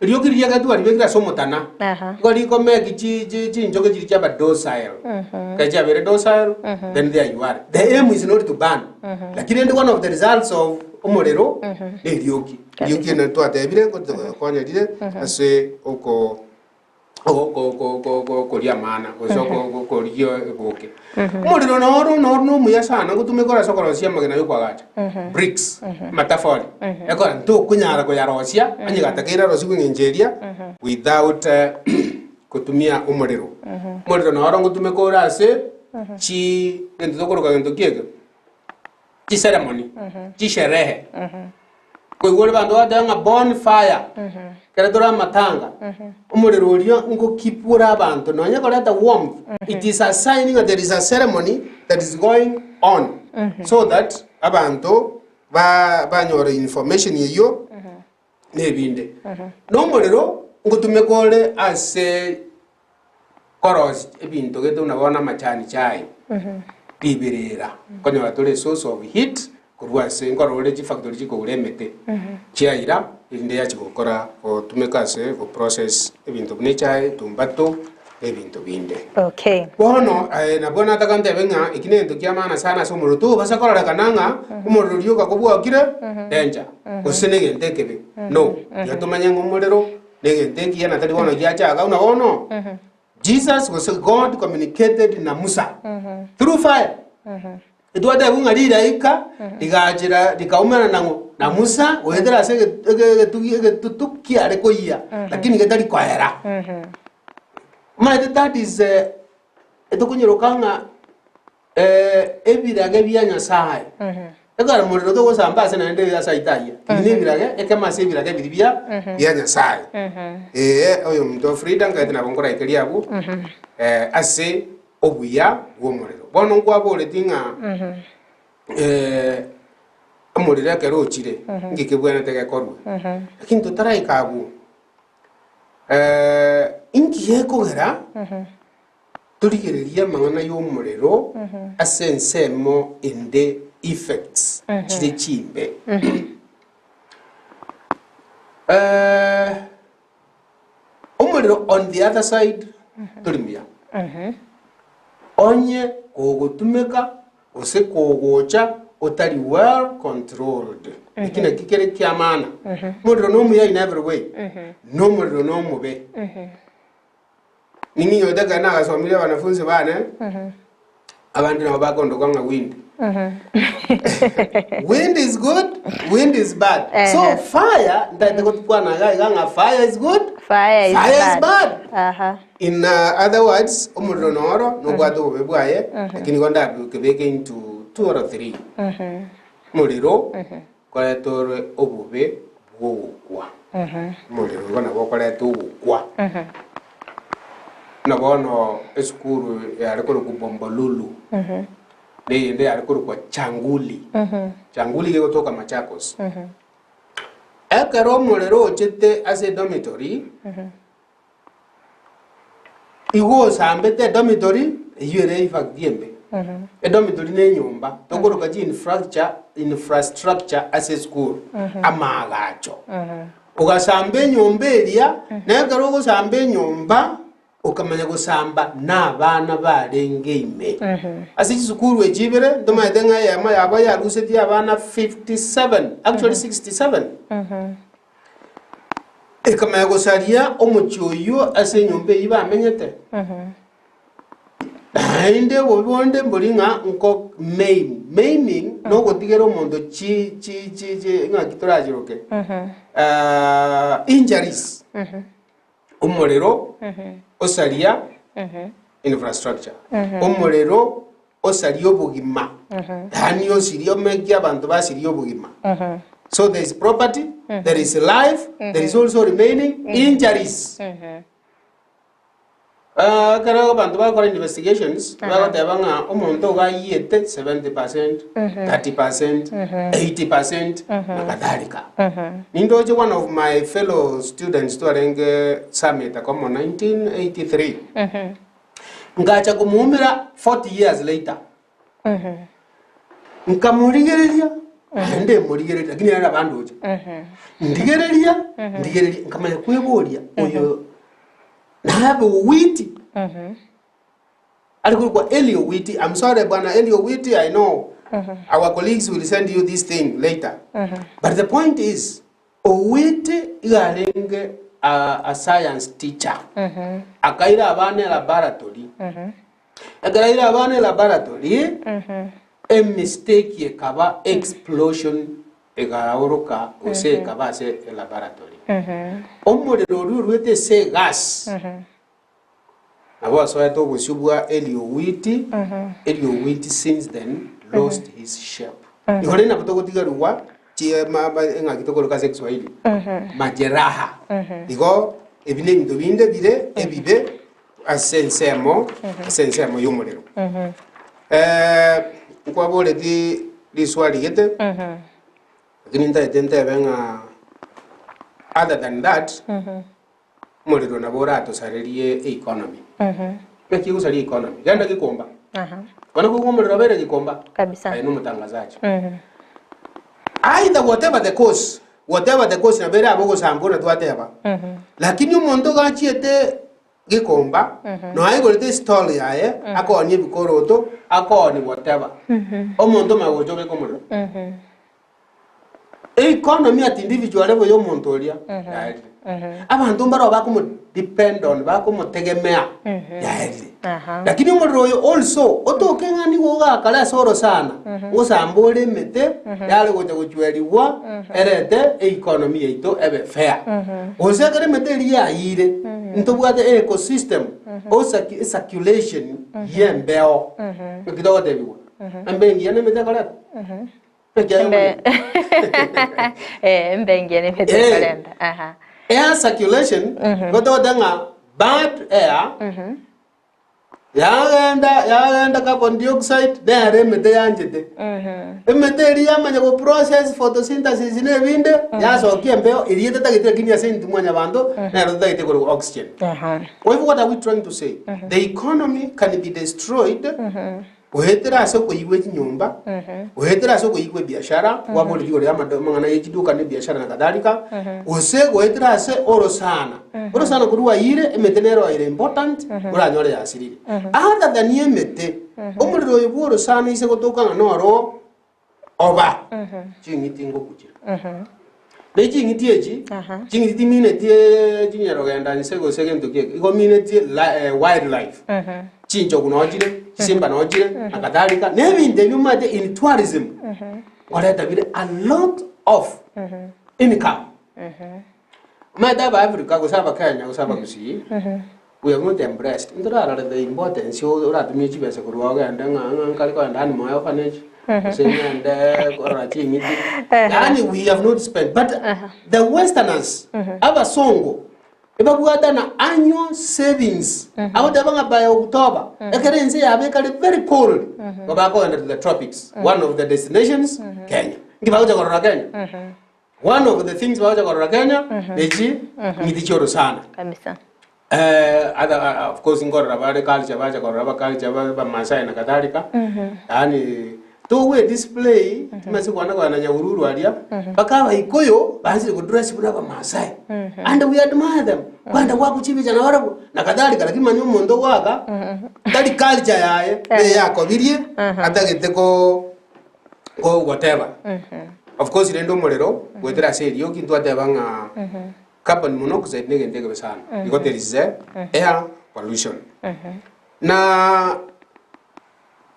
Rioki riria ekero twaribekire ase omotana, Aha. nigo rikomeki chi chi chinchoke chiria chiaba docile. Ekero chiabeire docile, then there you are. The aim is not to burn, lakini rende one of the results of omorero na erioki. Erioki eri twatebire konyerire ase oko okoria amana gose okorigia eboke. Omorero noro noro nomuya sana ngotumeka ore ase okorosia amagena ya okoagacha, bricks, amatafari, ekero ntokonyara koyarosia onye gatakeire arosigwe eng'encho eria without kotumia omorero. Omorero noro ngotumeka ore ase chi gento tokoroka gento ki eke? Chiceremony, chisherehe. Koigwa ore banto bagoteba ng'a bonfire, ekero tore amatanga, omorero oria ngokeep ore abanto nonye koreta warmth, it is a sign ng'a there is a ceremony that is going on so that abanto ba banyore information eyio na ebinde. Na omorero ngotumeka ore ase korosia ebinto gete buna bono amachani chai, riberera, okonyora tore esource of heat korwa ase nkorora ore chifactory chikogora emete, chiaira erinde yachia gokora gotumeka ase goprocess ebinto buna echae, etumbato, na ebinto binde. Okay. Bono aye nabwo nataka ntebe ng'a eki negento kia maana sana ase omorero, tobasa kororekana ng'a omorero rioka kobwakire danger, gose negento ekebe, no. Tiga tomanye ng'a omorero Negento ekiya na tari bono giachaka buna bono Jesus gose God communicated na Musa through fire. Etwatebwa ng'a rilaika rigachera rikaumera nang'o na Musa goetera ase ege- ege- egetugi egetutu kiare koyia lakini getari koera. Omanyete that is eh, etokonyeroka ng'a Ebirage bia Nyasae. Ekero morero togosamba ase naende ase aito ayio, ebi nebirage, ekemo ase ebirage biria bia bia Nyasae. Ee, oyominto Frida nkaete nabo nkoraikeria abwo ase obuya bw'omorero. Bono nkwaboreti ng'a omorero ekero ochire, nki kebwenerete gekorwe? Lakini totaraika abwo, inki gekogera Torigererie amang'ana y'omorero ase ensemo ende effects chire chimbe. Omorero on the other side tori muya. Onye kogotumeka gose kogocha otari well controlled. Eki naki kere kia maana. Omorero nomuya in every way, na omorero nomobe. Ning'inyorete ekero nagasomire abanafunsi bane, abande nabo bakondoka ng'a wind. Wind is good, wind is bad. So Ehe. fire, ntaete gotokwana iga iga ng'a fire is good, Fire is fire is bad. bad. Aha. In other words, omorero noro nobwate obobe bwaye, lakini igo ndabekebeke into two or three. Omorero koreta ore obobe bw'ogokwa. Omorero igo nabo okoreta ogokwa. Buna bono esukuru yare korokwa Bombolulu, na eyende yare korokwa Changuli. Changuli iga egotoka Machakos. Ekero omorero ochete ase edormitory, Igo osambete edomitory, eyio ere effect embe. Edomitory ne enyomba, tokoroka chi infracture, infrastructure ase esukuru, amaagacho. Ogasamba enyomba eria, na ekero ogosamba enyomba, okamanya gosamba na abana barenge ime. Ase chisukuru echi ibere, ntomanyete ng'a eyemo yabo yarusetie abana 57, actually 67. Ekamanya gosaria omochie oyio ase enyomba eyio bamenyete. Naende obobe bonde mbori ng'a nko maim. Maiming nogotigera omonto chi chi chi chi ng'aki torachiroke Ah, injuries. Omorero osaria infrastructure. Omorero osarie obogima, yaani osirie omeke abanto basirie obogima. So there is property, there is life, there is also remaining injuries. Ah, ekero abanto bagokora investigations, bagoteba ng'a omonto iga ayiete 70%, 30%, 80% na kadhalika. Nindoche one of my fellow students twarenge Summit akomo 1983. Ngacha komoumera 40 years later. Nkamorigereria, naende morigereria, lakini ere abandoche. Ndigereria, ndigereria, nkamanya kweboria, oyo nabe Owiti. Ari korokwa Eli Owiti. I'm sorry bwana Eli Owiti, I know our colleagues will send you this thing later. But the point is, Owiti iga arenge a, a science teacher. Akaira abana elaboratory. Ekero aire abana elaboratory, emistake ekaba explosion egaoroka gose ekaba ase elaboratory. Omorero oria oruete ase egas, Nabo asoete obosio bwa Eli Owiti, Eli Owiti since then lost his shape. Igo rende nabo togotigerigwa chi ma- ma- eng'aki tokoroka ase Kiswahili majeraha. Igo ebi nebinto binde bire ebibe ase ensemo ase ensemo y'omorero. Eh, nkwaboreti riswali gete, lakini ntaete ntebe ng'a other than that, Omorero nabo oratosarerie economy. Naki egosaria economy? Genda Gikomba. Bono koigwa omorero obeire Gikomba. Kabisa. Aye nomotangazaji. Either whatever the cause, whatever the cause nabo ere abe ogosamba buna twateba. Lakini omonto gachiete Gikomba, nonya aigorete estall yaye, akoonie ebikoroto, akoonie whatever. Omonto omanye gocha obeke omorero. Economy at individual level ya omonto oria yaerire. Abanto mbaro bakomo depend on bakomotegemea yaerire. Aha. Lakini omorero oyo also otoke ng'a nigo ogakare ase orosana ngosamba ore emete yare gocha gochwerigwa erete economy yaito ebe fair. Gose ekero emete eria yayire ntobwate ecosystem osaki ecirculation ya embeo. Naki togotebigwa? Embeo engiya na emete ekoreta. Embe eh, embe engiya nemete Eh. ekorenta. Aha. Air circulation gotogote ng'a bad air yagenda yagenda carbon dioxide nere emete yanchete emete eria yamanya go process photosynthesis na ebinde yasokia embeo eria etatagete lakini ase intwe mwanyabanto nero totagete korwa oxygen. Aha. Kwa hivyo what are we trying to say? The economy can be destroyed Goetera ase okoigwa echinyomba, goetera ase okoigwa ebiashara, kwaboria rigoro ri'amado amang'ana ye chiduka na ebiashara na kadhalika, gose goetera ase orosana. Orosana korwa rwayire, emete nero ere important, oranyore yasirire. Other than emete, omorero oyo bwa orosana ise gotoka ng'a noro oba, ching'iti ngokuchire. Ne ching'iti echi, ching'iti timinetie chinyarogenda inse gose gento ki eke, igo minetie li wildlife. Chinchogu noo chire, chisimba noo chire, na kadhalika, na ebinto ebio omanyete in tourism, nkoreta bire a lot of income. Omanyete Abaafrica gose Abakenya gose Abagusii, we have not embraced, ntorarore the importance oratumie chibesa korwa ogende ng'a ng'a nkare kogenda animal orphanage, gose ng'ende korora ching'iti, yaani we have not spent but the westerners, abasongo, Ebabwatana annual savings agoteba ng'a by October ekero ense yabo ekare very cold igo bakogenda to the tropics one of the destinations Kenya. Nki bagocha korora Kenya? One of the things bagocha korora Kenya nechi ng'iti chia orosana. Kabisa. Eh, other, of course nkorora bare culture bacha korora ba culture ba ba Maasai na kadhalika yaani Togwe display timanyeti kwana kogenda Nyahururu aria mpaka abaikuyu baanchire kodress buna abamasai and we admire them kwenda gwagochibicha nabarabwo na kadhalika lakini manya omonto ogoaka tari culture yaye neye yakobirie atagete ko ko whatever. Of course rende omorero goetera ase erioki ntwateba ng'a carbon monoxide na egento ekebe sana igo there is a air pollution. Na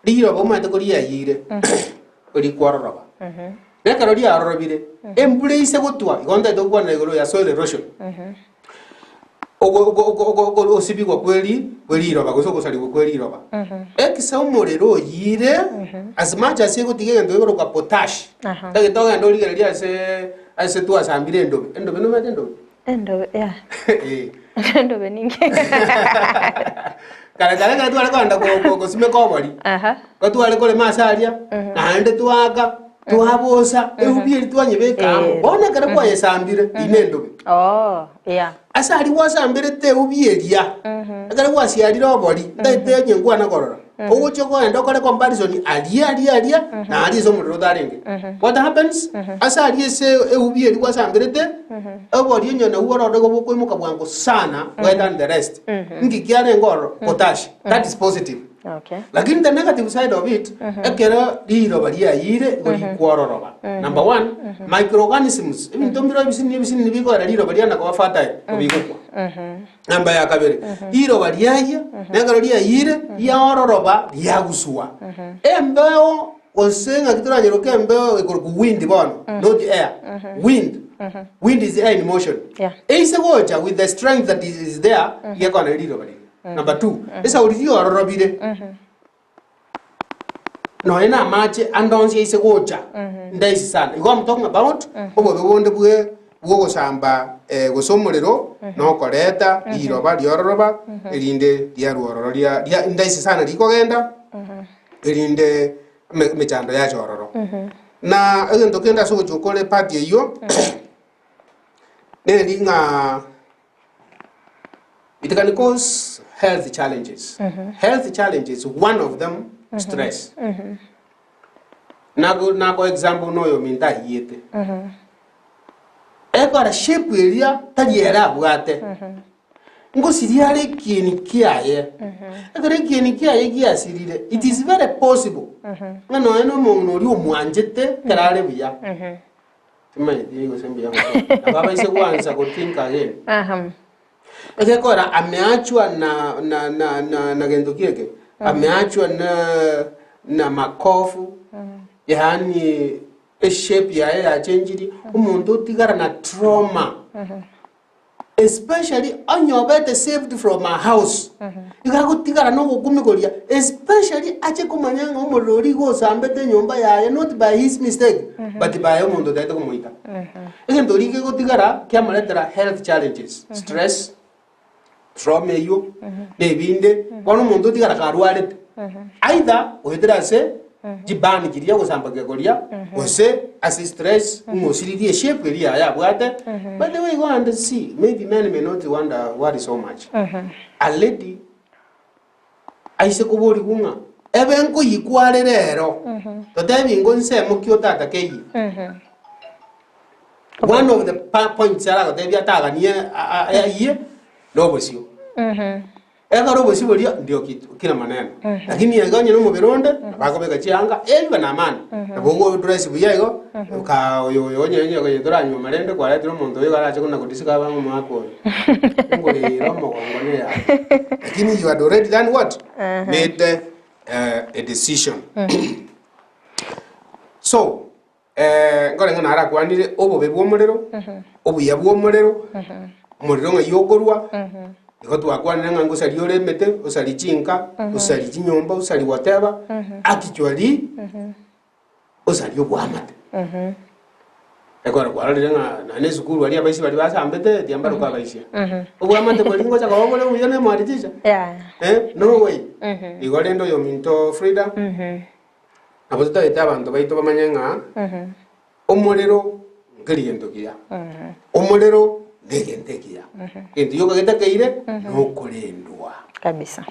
Riroba omanyete ko riayire, rikwororoba. Na ekero riarorobire, embura eise gotwa, igo ntaete gokwanera igoro ya soil erosion. Ogo- ogo- ogo- ogo- ogo- osibigwa kwe ri- kwe riroba gose ogosarigwa kwe riroba. Ekise omorero oyire, as much as egotiga egento gekorokwa potash, tagete ogende origererie ase ase twasambire endobe, endobe nomanyete endobe? Endobe, yeah. Eh. Endobe ninki? Kare kare ekero tware kogenda ko- ko- gosimeka obori, Aha. igo tware korema ase aria, naende twaaka, twabosa, eubi eria twanyebeka amo. Eh. Bono ekero kwayesambire, ime endobe. Oh, yeah. Ase aria gwasamberete eubi eria, ekero gwasiarire obori, ntagete onye nkwana korora, ogochia kogenda okore comparison aria aria aria, na aria ase omorero otarenge. What happens? Ase aria ase eubi eria gwasamberete, obori onye nabwo ororo igo bokoimoka bwango sana goetania the rest. Nki kiarenge ororo? Potash. That is positive. Okay. Lakini the negative side of it, ekero riroba riayire igo rikwororoba. Number one, microorganisms, ebinto mbiro ebisinini ebisinini bikogera riroba riana koba fertile, igo bigokwa. Namba ya kabere, riroba riayia, na ekero riayire, riaororoba, riaguswa. Embeo gose ng'aki toranyeroke embeo ekorokwa wind bono, not air, wind. Wind is air in motion. Yeah. Eise gocha with the strength that is, is there, gekona riroba riria. Number two, esauri riororobire. Nonya na amache ande onsi aise gocha, ndaisi sana. Igo I'm talking about obobe bonde bwe bw'ogosamba eh, gose omorero na okoreta riroba riororoba erinde riarwa ororo ria ria ndaisi sana rikogenda erinde eme- emechando yacha ororo. Na egento kende ase ogochia okore part eywo, neri ng'a It can cause health challenges. Health challenges, one of them, stress. Nago nako example noyo ominto ayiete. Ekora shape eria tari ere abwate. Ngosiria are ekieni kiaye. Ekero ekieni kiaye giasirire, it is very possible ng'a nonya na omong'ina oria omwanchete ekero are buya. Timanyeti gose mbuya gose. Nabo abaise gwansa go think again. Aha. Egekora ameachwa na na na na na gento kieke ameachwa na na makofu yaani eshape yaye yachenjirie omonto otigara na trauma Especially onye obete saved from a house, iga agotigara na ogokumia koria, especially ache komanya ng'a omorero oria igo osambete enyomba yaye not by his mistake, but by omonto otagete komoita. Egento oria kegotigara kiamoretera health challenges, stress, trauma eywo, na ebinde, bono omonto otigara karwarete, either goetera ase chibani chiria ogosamba kegoria, gose ase stress ng'a osiririe eshape eria yaye abwate, by the way go and see maybe men may not wonder worry so much. A lady aise koborigwa ng'a ebe nkoyikwa are rero, totebi ingo nsemo ki otatake eyie. One of the pa points aragotebia ataganie ayie, nobosio. Ekero obosio boria ndio kitu kila maneno. Lakini iga onye na omobere onde, nabo akobeka chianga, ebibe na amani. Nabo ogo dress buya igo, oka oyo oyo onye onye onye toranyuoma rende kwaretire omonto oyo iga arache kona kodisika abe ng'a omwaka oyo. Ngorere omogongo ne yaye. Lakini you had already done what? Made a decision. So, Nkorenge narakwanire obobe bw'omorero, obuya bw'omorero, omorero ng'ai okorwa, igo twakwanire ng'a ngosaria ore emete, osarie chinka, osarie chinyomba, osarie whatever, actually osarie oboamate. Ekero kwarorire ng'a nonya na esukuru aria abaisia baria basambete, tiga mbarokwe abaisia. Oboamate boria ngocha koba bore obuya na emwari ticha? No way. Igo rende oyominto Frida. Nabo totagete abanto baito bamanye ng'a omorero nkeri gento kiya, omorero negento ekiya, egento gioka getakeire nokorendwa. Kabisa.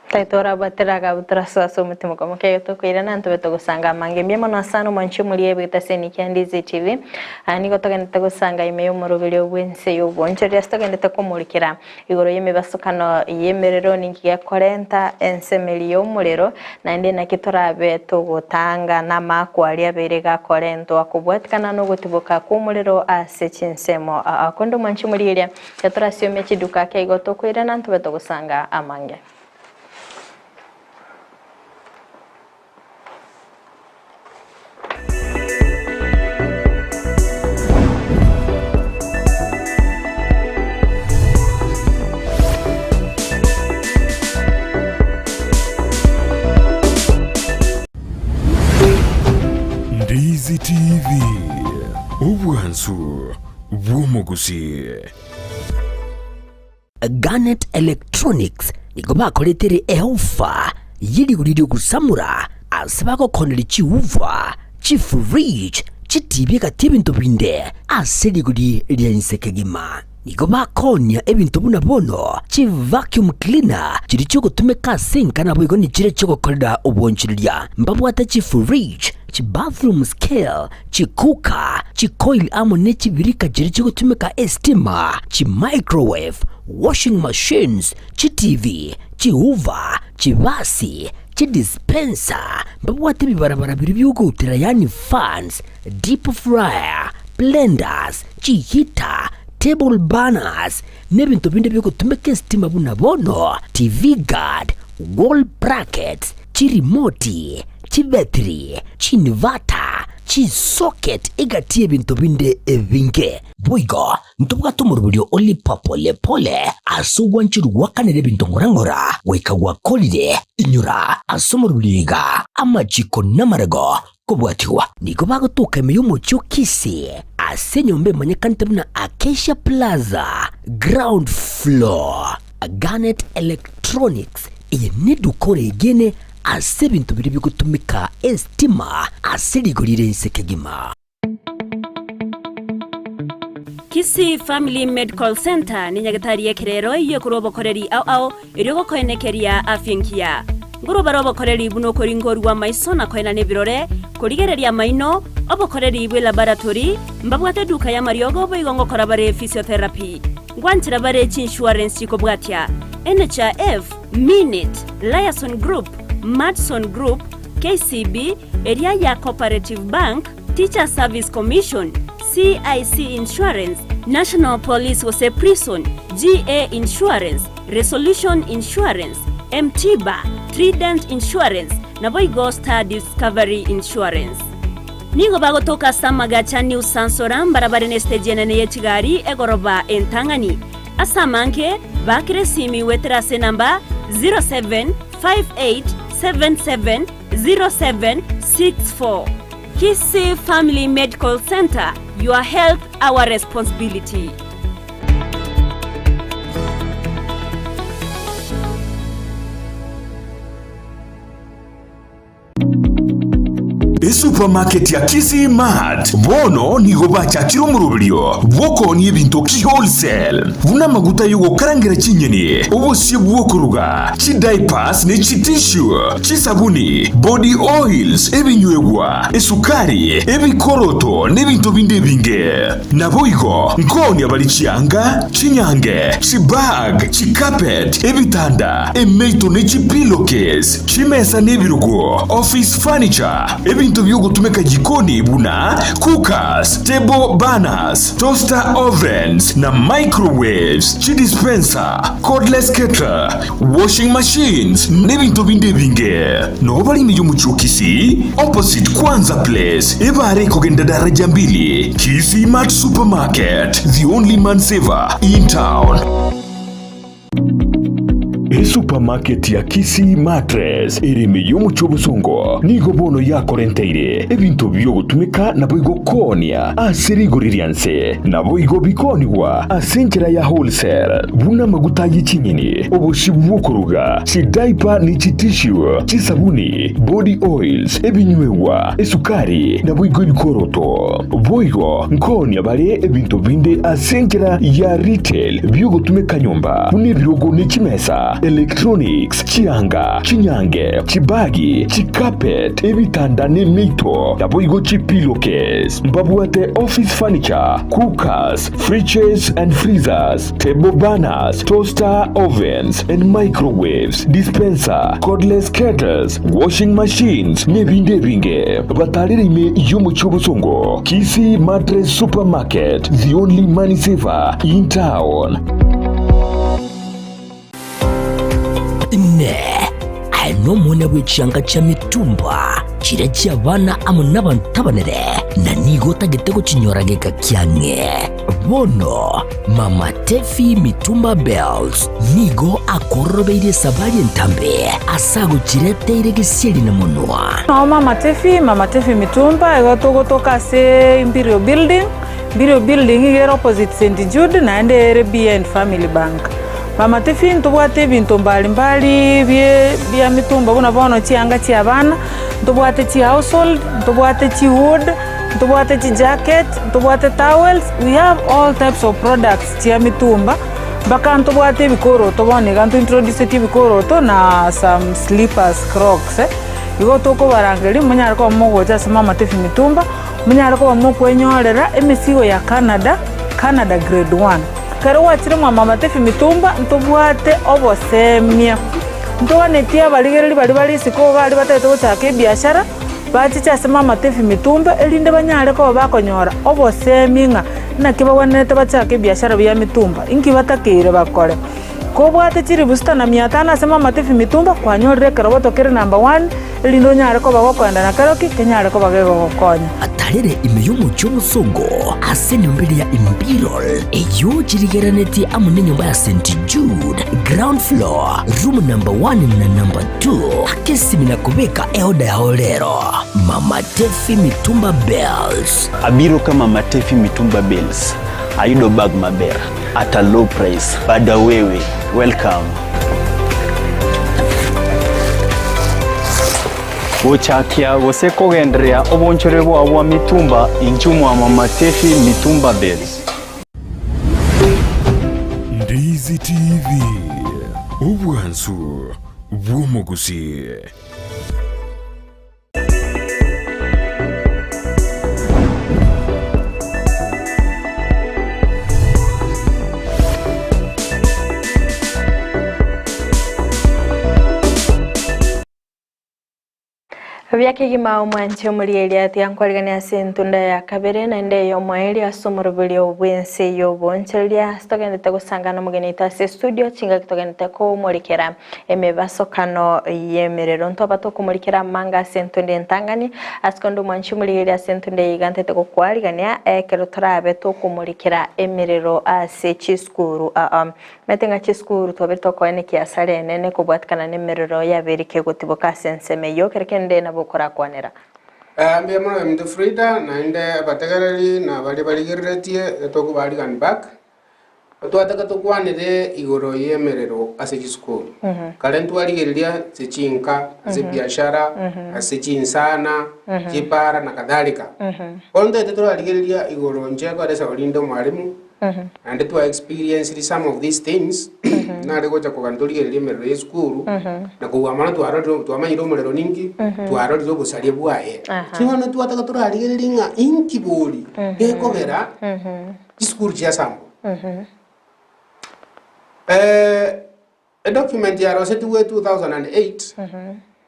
Tari torabwatera agabutora ase ase omotima okomo kegete tokoirana ntobe togosanga amange. Mbuya mono sana omwanchi omoria ebwete ase Nicky and Dizzy TV. Aa nigo togendete gosanga ime y'omoroberio bw'ense y'obonchoreria ase togendete komorikera Igoro y'emebasokano y'emerero ninki gekorenta ensemeri y'omorero, naende naki torabe togotanga namaakwa aria abeire gakorentwa kobwatikana nogotiboka kw'omorero ase chinsemo. Aa konde omwanchi omorigereria, tiga torasiomie chiduka ake igo tokoirana ntobe togosanga amange. Ndizi TV, obwansu bw'omogusii. Garnet Electronics nigo bakoretere eofa ye rigori ri'ogosamora ase bagokoneria chiuva, chifridge, chitibi egati y'ebinto binde ase rigori ria inse kegima. Nigo bakoonia ebinto buna bono chivacuum cleaner chiria chiogotumeka ase enka naboigo nichiria chiogokorera obonchoreria. Mbabwate chifridge, chibathroom scale, Chikuka, chikoil amo ne chibirika chiria chigotumeka estima, chimicrowave, washing machines, chitivi, chihoover, chibasi, chidispenser, mbabwate ebibarabara biria biogoutera yaani fans, deep fryer, blenders, chiheater, table burners, na ebinto binde biogotumeka estima buna bono TV guard, wall brackets, chirimoti, chibetiri, chinivata, chisocket egati y'ebinto binde ebinge. Boigo ntobwate omoroberio o Lipa Pole Pole ase ogwancherwa gwakanera ebinto ng'ora ng'ora goika gwakorire. Inyora ase omoroberio iga amachiko namarego kobwatigwa. Nigo bagotoka ime y'omochie o Kisii ase enyomba emanyekanete buna Acacia Plaza, ground floor. Garnet Electronics, eye neduka oregene ase ebinto biria bigotumeka estima ase rigori rire inse kegima. Kisii Family Medical Centre ne nyagetari y'ekerero eyio ekorwa obokoreri ao ao erio gokoenekeria afya engiya. Nkorwa bare obokoreri buna okoringorwa amaiso na koenana ebirore, korigereria amaino, obokoreri bwe laboratory, mbabwate eduka y'amariogo boigo ngokora bare physiotherapy. Ngwanchera bare chiinsurance chikobwatia, NHIF, Minit, Liason Group, Madison Group, KCB, eria ya Cooperative Bank, Teachers Service Commission, CIC Insurance, National Police gose Prison, GA Insurance, Resolution Insurance, M-Tiba, Trident Insurance, naboigo Star Discovery Insurance. Nigo bagotoka ase amagacha New Sansora mbarabare nesiteji enene ye chigari egoroba entang'ani. Ase amange, baakera esimi goetera ase enamba 0758770764. Kisii Family Medical Centre, your health our responsibility. Esupermarket ya Kisii Mart bono nigo bachakire omoroberio bw'okoonia ebinto ki-wholesale, buna amaguta y'ogokarangera chinyeni, obosie bw'okoruga, chidiapers ne chitissue, chisabuni, body oils, ebinywegwa, esukari, ebikoroto na ebinto binde ebinge. Naboigo nkoonia bare chianga, chinyange, chibag, chicarpet, ebitanda, emeito ne chipillowcase, chimesa na ebirogo, office furniture, ebinto bi'ogotumeka jikoni buna cookers, table burners, toaster ovens na microwaves, chidispenser, cordless kettle, washing machines, n'ebinto binde ebinge. Noo bare ime y'omochie o Kisii, opposite Kwanza Place, ebare ekogenda daraja mbili, Kisii Mart Supermarket, the only man saver in town. Esupamaketi ya Kisii Mattress ere ime y'omochie o Bosongo nigo bono yakorenteire ebinto bi'ogotumeka naboigo koonia ase rigori ria nse, naboigo bikoonigwa ase enchera ya wholesale, buna amaguta ye chinyeni, obosie bw'okoruga, chidaipa ne chitissue, chisabuni, body oils, ebinywegwa, esukari, naboigo ebikoroto. Boigo nkoonia bare ebinto binde ase enchera ya retail bi'ogotumeka nyomba, buna ebirogo ne chimesa, electronics, chianga, chinyange, chibagi, chicarpet, ebitanda ne emeito, naboigo chipillowcase. Mbabwate office furniture, cookers, fridges and freezers, table burners, toaster ovens and microwaves, dispenser, cordless kettles, washing machines, nebinde ebinge. Batarere ime y'omochie obosongo, Kisii Mattress Supermarket, the only money saver in town. Inee! Aye nomwana bwe chianga chia mitumba, chiria chi'abana amo nabanto abanene, na nigo otagete gochinyora geka kiang'e? Bono Mama Tefi Mitumba Bells nigo akororobeirie esabari entambe ase agochireteire gesieri na monwa. Nao Mama Tefi, Mama Tefi Mitumba, igo togotoka ase Imperial Building, Imperial Building iga ere opposite St Jude naende ere behind Family Bank. Mama Tefi ntobwate ebinto mbali mbali bie bia mitumba buna bono chianga chia abana, ntobwate chi household, ntobwate chi wood, ntobwate chi jacket, ntobwate towels, we have all types of products chia mitumba, mpaka ntobwate ebikoroto bono iga nto introduceti ebikoroto na some slippers, crocs. Igo tokobarangeria monyare koba mogocha ase Mama Tefi Mitumba, monyare koba mokwenyorera emesigo ya Canada, Canada grade one. Ekero gwachire mwa Mama Tefi Mitumba ntobwate obosemia, ntoganetie abarigereria baria bare isiko iga aria batagete gochaka ebiashara, bachiche ase Mama Tefi Mitumba erinde banyare koba bakonyora obosemia ng'a naki bagwenerete bachake ebiashara bia mitumba, inki batakeire bakore. Kobwate chilifu sita na mia tano ase Mama Tefi Mitumba, kwanyorire ekeroboto kere number one, erinde onyare koba gokoenda na keroki kenyare koba gegogokonya. Atarere ime y'omochie omosongo ase enyomba eria ya Imperial, eyio chirigerenetie amo nenyomba ya St Jude, ground floor, room number one na number two, akesimi na kobeka eoda yao rero. Mama Tefi Mitumba Bales. Abiro ka Mama Tefi Mitumba Bales, ayudo bag maber at a low price. Bada wewe, welcome. Gochakia gose kogendereria obonchore bwao bwa mitumba inchuo mwa Mama Tefi Mitumba Bales. Ndizi TV, obwansu bw'omogusii. Buya kegima omwanche omorieria atiga nkwarigania ase entunda ya kabere naende ey'omoerio ase omoroberio bw'ense y'obonchoreria ase togendete gosangana omogeni oito ase estudio chingaki togendete komorekera Emebasokano y'emerero. Ntwaba tokomorikera amanga ase entunde entang'ani, ase konde omwanchi omorigereria ase entunde eye iga ntete gokwarigania ekero torabe tokomorikera emerero ase chisukuru aa. Omanyete ng'a chisukuru twabere tokoenekia asara enene kobwatikana nemerero yabeire kegotiboka ase ensemo eyio kero kende nabo okorakwanera. Mbuya mono Ominto Frida, naende abategereri na baria barigereretie, tokobarigani back. Twataka tokwanere igoro y'emerero ase chisukuru. Kare ntwarigereria ase chinka, ase ebiashara, ase chinsana, chipara na kadhalika. Bono ntoete torarigereria igoro inche nkoeresa orinde omwalimu, naende twa experienced some of these things, nare gocha kogania torigererie emerero ya esukuru, na kobua mono twarorire twamanyire omorero ninki, twarorire obosaria bwaye. Lakini bono twataka torarigereria ng'a inki bori gekogera chisukuru chiasambwa. Edocument yarosetigwe 2008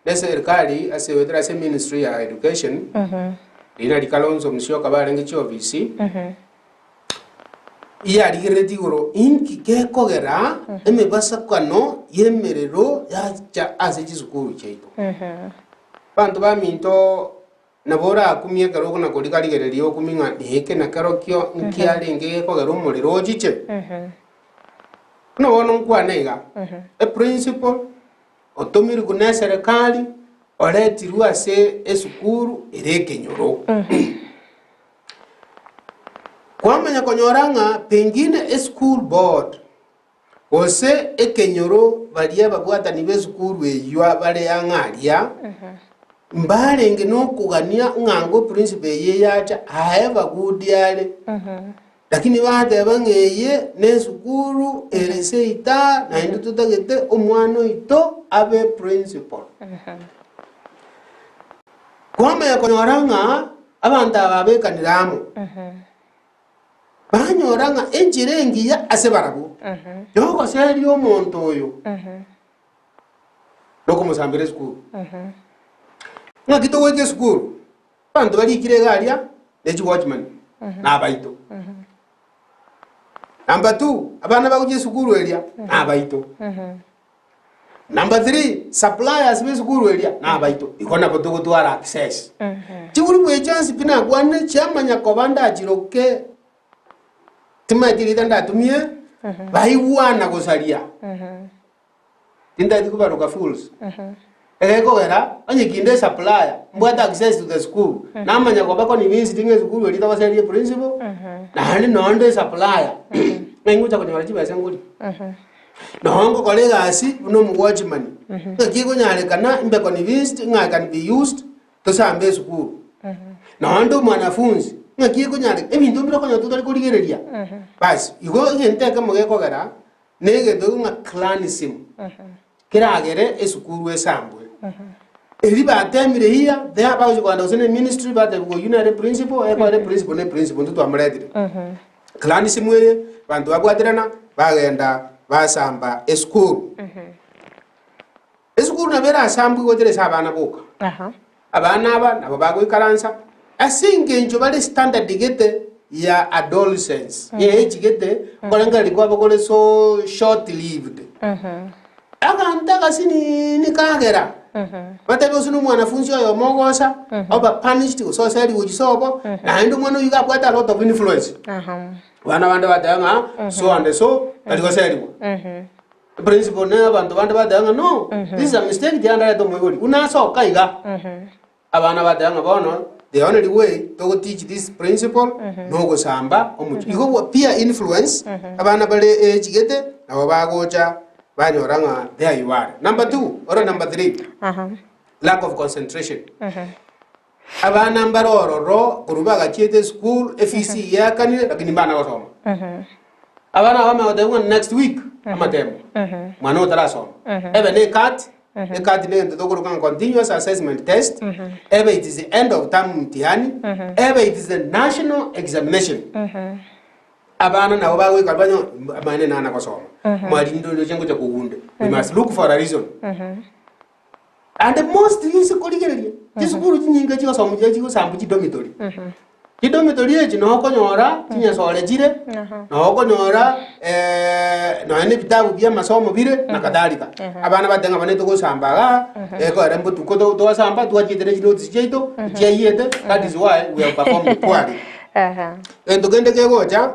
ne serikali ase goetera ase ministry ya education, riria nari Kalonzo Musyoka barenge chiofisi, iyarigereretie igoro inki gekogera emebasakano y'emerero yacha ase chisukuru chiaito. Abanto baminto Nabo orakumie ekero okona korigarigereria okumie ng'a eke na kerokio nkiarenge gekogera omorero ochiche. Buna bono nkwane iga, eprinciple otomirwe na eserekari oretirwe ase esukuru ere ekenyoro. Kwamanya konyora ng'a pengine eschool board Gose ekenyoro baria ababwatani b'esukuru eyio bare ang'e aria, mbarenge nokogania ng'a ngo principle eye eyacha however good are, lakini bateba ng'a eye nesukuru ere seita naende totagete omwana oito abe principal. Kwamanya konyora ng'a abanto aba babekanire amo. Banyora ng'a enchera engiya ase barabwo nogoseria omonto oyo nokomosambera esukuru. Ng'aki togoika esukuru? Abanto barikire iga aria ne chiwatchman na abaito. Number two, abana bagochia esukuru eria na abaito. Number 3, suppliers b'esukuru eria nabaito, igo nabo togotwara access. Chigroup echi chionsi pi nakwanire chiamanya koba ndachiroke timaeti rita ndatumie baigwana gosaria. Tintageti kobaroka fools. Egekogera onye kinde esupplier mbwate access to the school namanya koba convinced ng'a esukuru eria togoseria eprinciple naende nonde esupplier ng'a ingocha konyora chibesa ngoria. Nonya ngokora egasi buna omowatchman, ng'aki ekonyarekana imbe convinced ng'a I can be used tosambe esukuru. Nonya nde omwanafunzi, ng'aki ekonyareka ebinto mbire okonyora totari korigereria. Bas, igo egento ekemo gekogera, na egento ekio ng'a clanism, keragere esukuru esambwe. Eri batemire here, there bagochia kogenda gose na eministry batebiwa oyio nere principal, ekore principal ne principal intwe twamoretire. Clanism eye, abanto babwaterana, bagenda basamba esukuru. Esukuru nabo erasambwe goetera ase abana boka. Aha. Abana aba nabo bagoikaransa ase engencho bare standard gete ya adolescence, ye age gete, okorengereria kwabo kore so short lived. Aganto agasinini kagera, batebe gose na omwanafunzi oyomo ogosa, oba punished gose oseriwe gochia sobo, naende omwana oyio iga abwate a lot of influence. Abana bande bateba ng'a so and so tari goseriwa. Principal na abanto bande bateba ng'a no, this is a mistake tiga ndarete omoibori. Buna asoka iga, abana bateba ng'a bono the only way togo teach this principal nogosamba omochie. Igo gwa peer influence, abana bare age gete nabo bagocha banyora ng'a there you are. Number two or number three, lack of concentration. Abana mbare ororo korwa bagachiete esukuru, efees iyakanire lakini mbana gosoma. Abana aba bamanya gotebigwa ng'a next week amatemo, mwana oyo tarasoma. Ebe ne eCAT, eCAT ne egento tokoroka ng'a continuous assessment test, ebe it is the end of term mtihani, ebe it is the national examination. Abana nabo bagoika banyore amaene nana gosoma, mwalimu ndoroche ngocha kogunde, we must look for a reason. And most ase korigereria, chisukuru chinyinge chigosomwa chiria chigosambwa chidomitory. Chidomitory echi noo okonyora chinyasore chire, noo okonyora nonya na ebitabu bia amasomo bire na kadhalika. Abana bateba ng'a bono togosamba igaa, ekoera mbotuko to- twasamba twachiete na chinotes chiaito, chiaiyete, that is why we have performed poorly. Egento kende kegocha,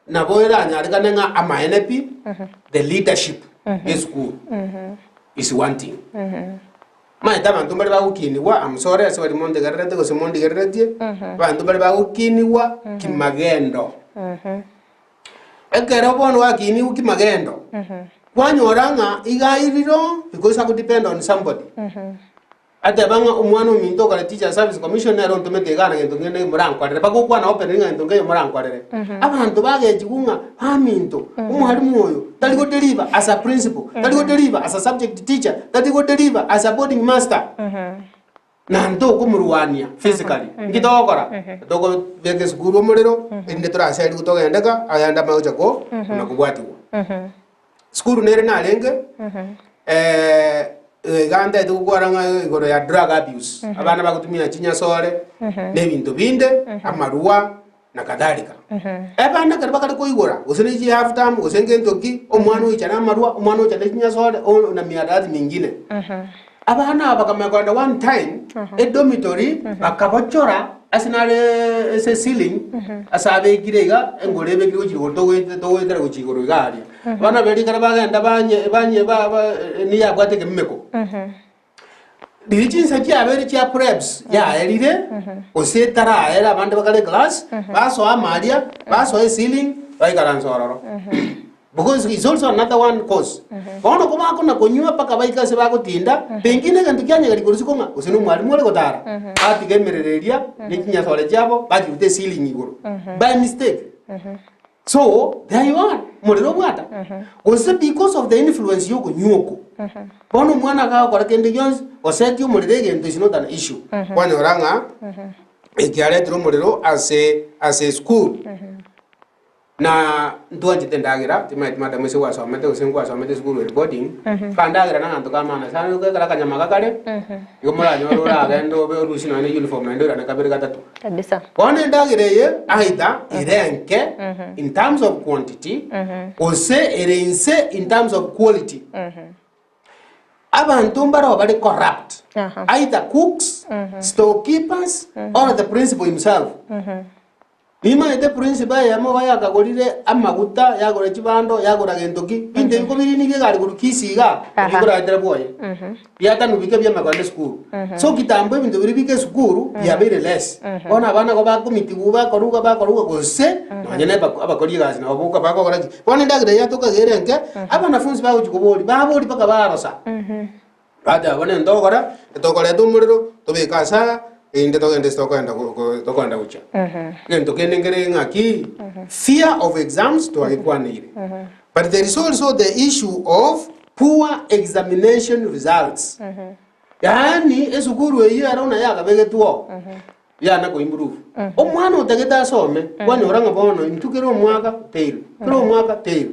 Nabo eranyarekane ng'a amaene pi, the leadership y'esukuru is wanting. Omanyete abanto mbare bagokinigwa, I'm sorry ase baria montegererete gose mondigereretie, abanto mbare bagokinigwa kimagendo. Ekero bono gwakinigwe kimagendo, kwanyora ng'a iga airire because ako depend on somebody. Ateba ng'a omwana ominto okore Teacher Service Commission nere ontomete iga na gento kende morankorere. Bagokwana openly ng'a gento nkeiyo morankorere. Abanto bagechigwa ng'a baminto, omwalimu oyo tari go deliver as a principal, tari go deliver as a subject teacher, tari go deliver as a boarding master. Na ntokomorwania physically. Nki togokora? Tokobeka esukuru omorero, erinde toraserigwe togende ka, ayande amanye gocha ko na kobwatigwa. Sukuru nere narenge, iga ntaete gokwana ng'a igoro ya drug abuse, abana bagotumia chinyasore, na ebinto binde, amarwa, na kadhalika. Abana ekero bakare koigora, gose ne chi half term, gose ngento ki, omwana oichane amarwa, omwana oichane chinyasore, o na mihadarati mingine. Abana aba bakamanya kogenda one time, edormitory, bakabochora ase nare ase ceiling, ase abekire iga, engoro ebekire gochia igoro togoete togoetera gochia igoro iga aria. Abana baria ekero bagenda banye banye ba ba nigo yabwate ekemumeko. Riria chinsa chiabeire chia preps yaerire, gose etaraera abande bakare eclass, basoa amo aria, basoa eceiling, baikaransa ororo. Because is also another one cause. Bono ko bakona konywa mpaka baike ase bagotinda, pengine egento kianyegeri korwa isiko ng'a gose na omwalimu ore gotara, batiga emerero eria, ne chinyasore chiabo, bachiruta eceiling igoro. By mistake. So, there you are, morero obwata. Gose because of the influence ya okonywa oko, bono omwana agakora kende gionsi, gosetia omorero egento is not an issue. Kwanyora ng'a ekiaretire omorero ase ase esukuru. Na ntwanchete endagera, timanyeti madam ase gwasomete gose nkwasomete esukuru ere boarding, ka ndagera na aganto ka maana sana okekora akanyama gakare, igo moranyore oragende obe orusie nonya ne uniform naende oirane kabere gatato. Kabisa. Bono endagera eye either ere enke in terms of quantity, gose ere inse in terms of quality. Abanto mbaroo bare corrupt, either cooks, storekeepers, or the principal himself. Nimanyete principal eyemo iga yakagorire amaguta, yagora chibando, yagora gento ki, binto ebi kobirinirie egari korwa Kisii igaa, nabio bikoraetera bwoye. Biatanwa bike biamanya kogenda esukuru. So kitambo ebinto biria bike esukuru, biabeire less. Bono abana igo bakomitigwa bakoruga bakoruga gose, nonye na abako abakori egasi nabo boka bagokora ki? Bono endagera eye yatoka iga ere enke, abanafunsi bagochi koboria, baboria mpaka barosa. Bateba bono ntogokora, tokoreta omorero, tobeke ase aya, erinde togende ase tokoenda go- go- tokoenda gochia. Egento kende nkere ng'aki, fear of exams twagekwaneire. But there is also the issue of poor examination results. Yaani esukuru eyio ero buna yakabegetwe oo, yana ko improve. Omwana otagete asome, kwanyora ng'a bono intwe kera omwaka tail, kera omwaka tail.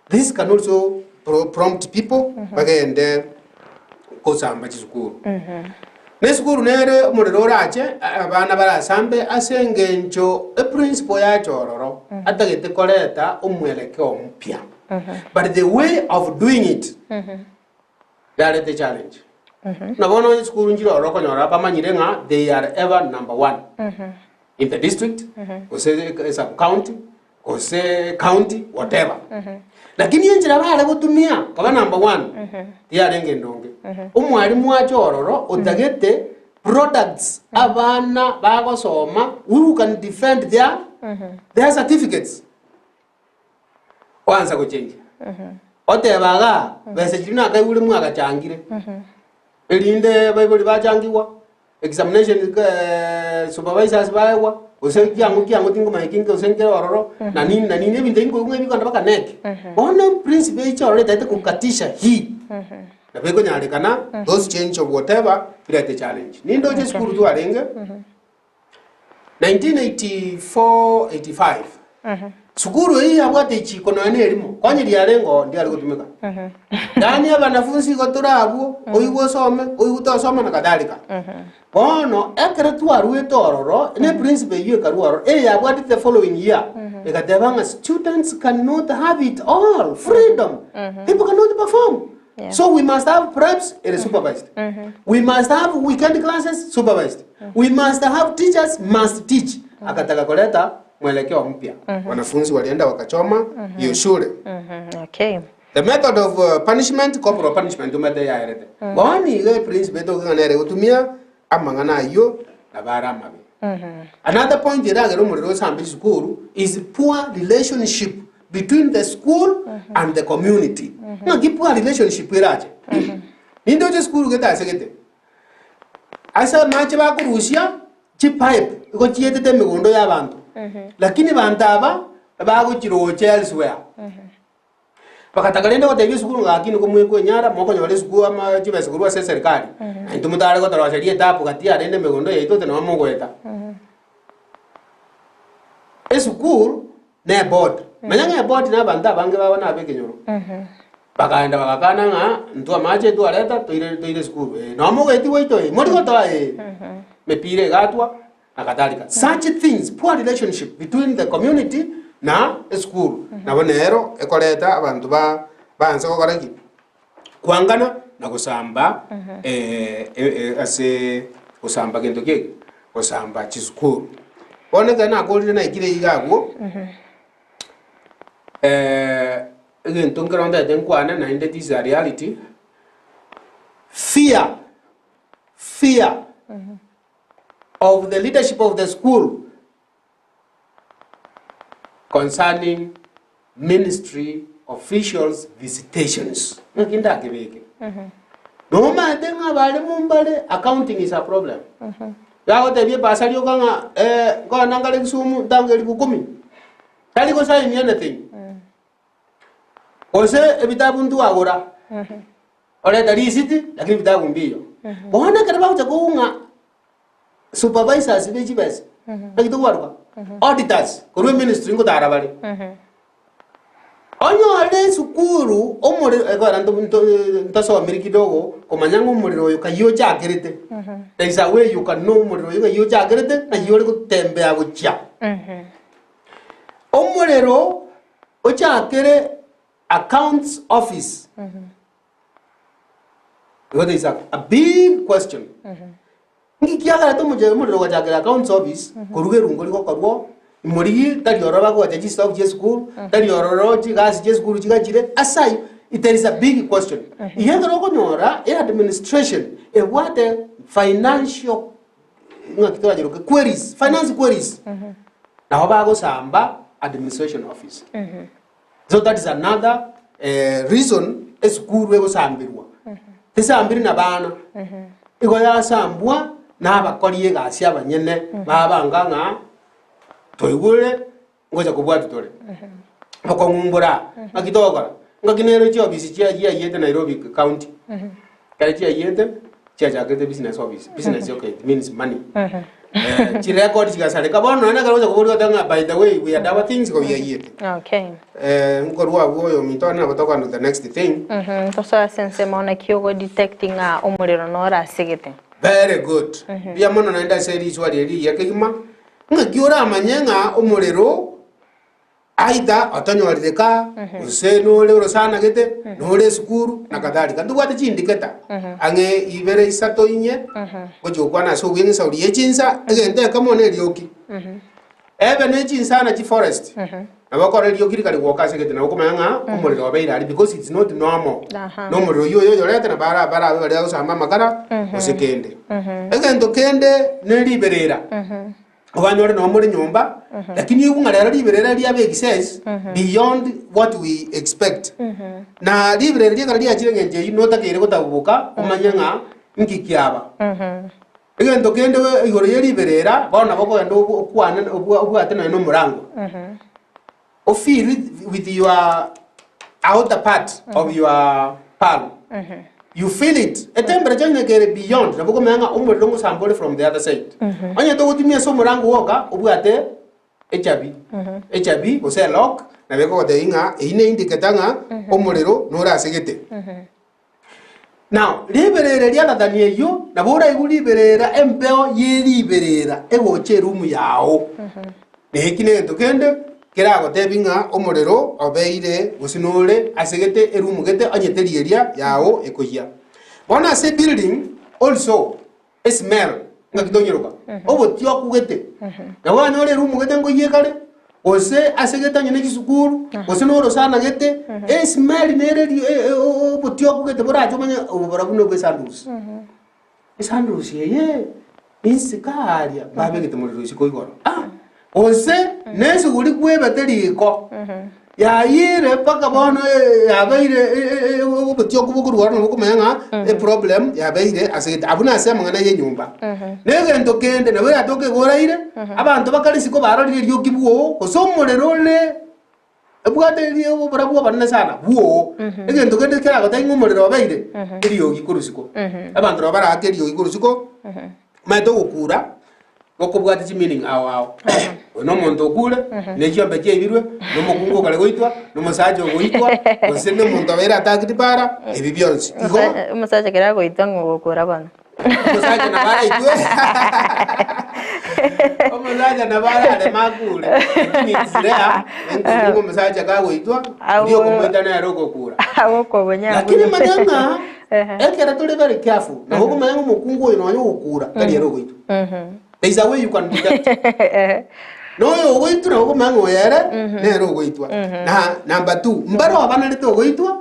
This can also pro- prompt people bagende gosamba chisukuru. Na esukuru nere omorero orache, a- abana barasambe ase engencho eprinciple yacha ororo, atagete koreta omwelekeo omopya. But the way of doing it, yarete challenge. Na bono esukuru nchire ororo okonyora bamanyire ng'a they are ever number one in the district, gose e sub county, gose county, whatever. Lakini enchera bare gotumia koba number one, tiyarenge endonge. Omwalimu ache ororo otagete products abana bagosoma who can defend their, their certificates. Oansa gochengia. Oteba igaa, besa chiria nakaigure mwagachangire. Erinde baibori bachangigwa, examination eh, supervisors baegwa, gose kiang'o kiang'o tingomanya ki gose nkere ororo, na nini na nini ebinto ebi nkoigwa ng'a ebikogenda mpaka neck. Bono principle eche ororo etagete kokatisha hii, nabo ekonyarekana those change of whatever birete challenge. Nindoche esukuru twarenge. 1984 85 sukuru eyio yabwate echiko nonya na erimo konya riarenge oo ndiare gotumeka yaani abanafunsi igo tore abwo oigwe osome oigwe tosoma na kadhalika bono ekero twaruete ororo ne principle eyio ekarwa ororo eye yabwatete the following year egateba ng'a students cannot have it all freedom people cannot perform So we must have preps ere supervised. We must have weekend classes supervised. We must have teachers must teach. Akataka koleta mwelekeo mpya. Wanafunzi walienda wakachoma hiyo shule. Okay. The method of uh, punishment, corporal punishment omanyete yaerete. Bono iga eprinciple etokigana ere gotumia amang'ana ayio nabo are amabe. Another point eragere omorero osambe chisukuru is poor relationship. between the school and the community. Ng'aki poor relationship erache? Nindoche esukuru gete ase gete, ase amache bakorusia chipipe igo chietete emegondo ya abanto, lakini banto aba bagochirocha elsewhere. Bagataka rende gotebia esukuru ng'a gaki nigo mwekwenyara mokonyora esukuru ama chibesa korwa ase eserikari, na intwe motare gotoroseria etapu gati ya rende emegondo yaito ete nabo mogoeta. Esukuru na eboard, manya ng'a eboard na abanto abange babo na abekenyoro. Bakaenda bagakana ng'a intwe amache twareta toire toire esukuru eh, nabo mogoetia gwaito eh, mori gotoa eh. Emepira egatwa na kadhalika. Such things, poor relationship between the community na esukuru, nabo nero ekoreta abanto ba baanse gokora ki? Kwangana na gosamba eh, eh, ase gosamba gento ki eke? Gosamba chisukuru. Bono ekero nakorire naikire iga abwo, egento nkero ntagete nkwane naende this is a reality, fear, fear of the leadership of the school concerning ministry officials visitations. Ng'aki ndakebeke? Nomanyete ng'a abalimu mbare accounting is a problem. Bagotebia ebasari oka ng'a eh, nkogenda nkare Kisumu ntange elifu kumi. Tari gosign anything. Gose ebitabu ntwagora. Oreta risiti lakini ebitabu mbiyo. Bono ekero bagocha koung'a supervisors be chibesa, naki tokwaruka? Auditors korwa eministry ngotara bare. Onyore esukuru omorero ekogera nto nto ntosomiri kidogo komanya ng'a omorero oyo kayio ochakerete. There is a way you can know omorero oyo kayio ochakerete ng'ai ore gotembea gochia. Omorero ochakere Accounts office. Igo there is a, a big question. Nki kiagerete omoche omorero ogachakera accounts office koruga erungo rigokorwa imorigi tari ororo bagocha chistock chia esukuru tari ororo chigasi chia esukuru chigachire ase ayio there is a big question. Igo ekero okonyora e administration ebwate financial ng'aki torachiroke queries finance queries nabo bagosamba administration office. So that is another eh, reason esukuru egosambirwa. Tesambiri na bana. Igo yasambwa na abakori egasi abanyene babanga ng'a toigure ngocha kobwati tore. Okong'umbura ng'aki togokora? Ng'aki nere chiofisi chia chiayete Nairobi county. Ekero chiayete chiachakete business office. Business okay it means money. Eh, chirecord chigasareka bono nonye ekero ogocha koboria ogoteba ng'a by the way we had our things igo biayete. Okay. Eh, nkorwa abwo oyo ominto one nabo tokogenda to the next thing. Mhm, tosoe ase ensemo naki ogo detect ng'a omorero nore asegete. Very good. Mbuya mono naende ase riswali eri rigiya kegima, ng'aki oramanye ng'a omorero Aidha otonyorire ka, gose nore orosana gete, nore esukuru, na kadhalika. Ntobwate chindiketa ang'e ibere isato inye, ngochia gokwana ase obuya ng'esauri ye chinsa, egento ekemo na erioki. Ebe ne chinsana chi forest, nabo okora erioki rikari gwoka ase egete nabo okomanya ng'a omorero obeire aria because it's not normal. Na omorero oyio oyo oyorete nabo ara barabe baria gosamba amakara gose kende. Egento kende ne riberera. Obanyore noo more nyomba, lakini oigwe ng'a rero riberera riabe excess beyond what we expect. Na riberera riekero riachire eng'encho eyio notakeire gotabuboka omanye ng'a nki kiaba. Egento kende we- igoro ye riberera, bono nabo okogenda obo- okwane obwa- obwate nonya na omorango. O feel with, with your outer part of your palm. You feel it. Etemperature onye kere beyond, nabo okomanya ng'a omorero ngosamba ore from the other side. Onye togotumia ase omorango gwoka, obwate echabi. Echabi gose elock, nabo ekogotebia ng'a eyio ne indicator ng'a omorero nore ase gete. Now, riberera ria Nathani eyio, nabo oraigwe riberera empeo ye riberera egocha erumu yao. Na eki negento kende keragotebi ng'a omorero obeire gose nore ase gete erumu gete onye teri eria yao ekoyia. Bono ase ebuilding also Esmell, ng'aki tonyeroka, obotioku gete. Nabo banyore erumu gete ngoyie kare, gose ase gete onye ne chisukuru, gose na orosana gete, esmell nere ri- e- e- o- obotioku gete borache omanye obo barabwo nobwa esandusi. Esandusi eye, inse kaaria, babegete morero isiko igoro. Ah! Gose, na esuguri kwebete riko. Yayire mpaka bono eh, yabeire eh, eh, obotioku bokorwara nabo okomanya ng'a eproblem yabeire ase gete. Abwo nase amang'ana ya enyomba. Na egento kende nabo eratoke iga oraire, abanto bakare isiko barorire erioki bwoo, gose omorero ore ebwate eri oborabu obonene sana bwoo. Egento kende keragotebie ng'a omorero obeire, eriogi korwa isiko. Abanto nabo baraake eriogi korwa isiko, omanyete ogokura. Gokobwate chimeaning ao ao. Oyo nomonto okure, ne chiombe chiaibirwe, na omokungu okare goitwa, na omosacha ogoitwa, gose na omonto obeire attacked para, ebi bionsi. Igo Omosacha ekero agoitwa ng'a ogokura bono. omosacha nabo araitwe omosacha nabo arareme akure, lakini it's rare, enkobi ng'a omosacha kagoitwa, oria okomoita nere ogokura. Agokobonya Lakini manya ng'a ekero tore very careful, nabo okomanya ng'a omokungu oyo nonye ogokura, tari ere ogoitwa. There is a way you can detect. Na oyo ogoitwa nabo okomanya ng'a oyo ere nere ogoitwa. Na number two, mbare obanarete ogoitwa,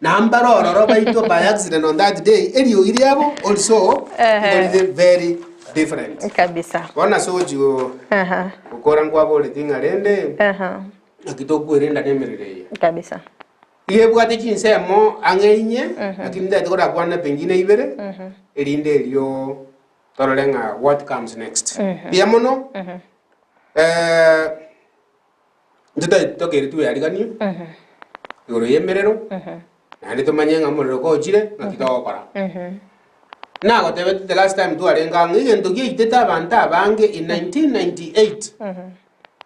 na mbare ororo baitwa by accident on that day, eriogi riabo also igo rire very different. Kabisa. Bono ase ogochi go- gokora nkwaboreti ng'a rende, naki tokwerenda na emerero eye. Kabisa. Iga ebwate chinsemo ang'e inye, lakini ntagete korakwane pengine ibere, erinde erio Torore ng'a what comes next. Mbuya mono, eh, intwe tari tokeri tweariganie igoro y'emerero, naende tomanye ng'a omorero kochire ng'aki togokora. Nagotebeti the last time twarenge ang'e, egento giaitete abanto abange in 1998,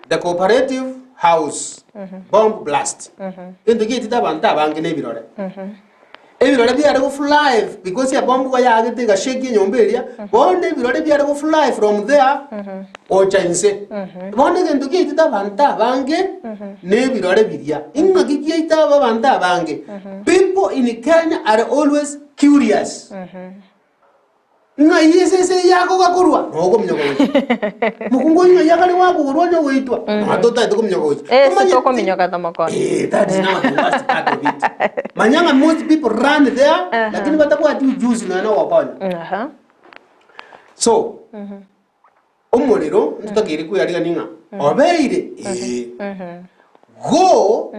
the cooperative house bomb blast, egento giaitete abanto abange na ebirore. Ebirore biare go fly because ebomb igo yaagete egashake enyomba eria, bono ebirore biare go fly from there gocha inse. Bono egento giaitete abanto abange na ebirore biria. Ing'aki giaita aba abanto abange? People in Kenya are always curious. Ng'ai esese eye akogakorwa? Nokominyoka gochia. Mokungu oyio ng'ai akare gwakogorwa onye ogoitwa? Nonya totagete kominyoka gochia. Eh, ase Tomanyeti. tokominyoka tomokonye. Eh, that is now the worst part of it. Manya ng'a most people run there, lakini batabwati ujuzi nonya nogokonya. Aha. So, omorero ntotakeire kweyarigania ng'a obeire ee. Go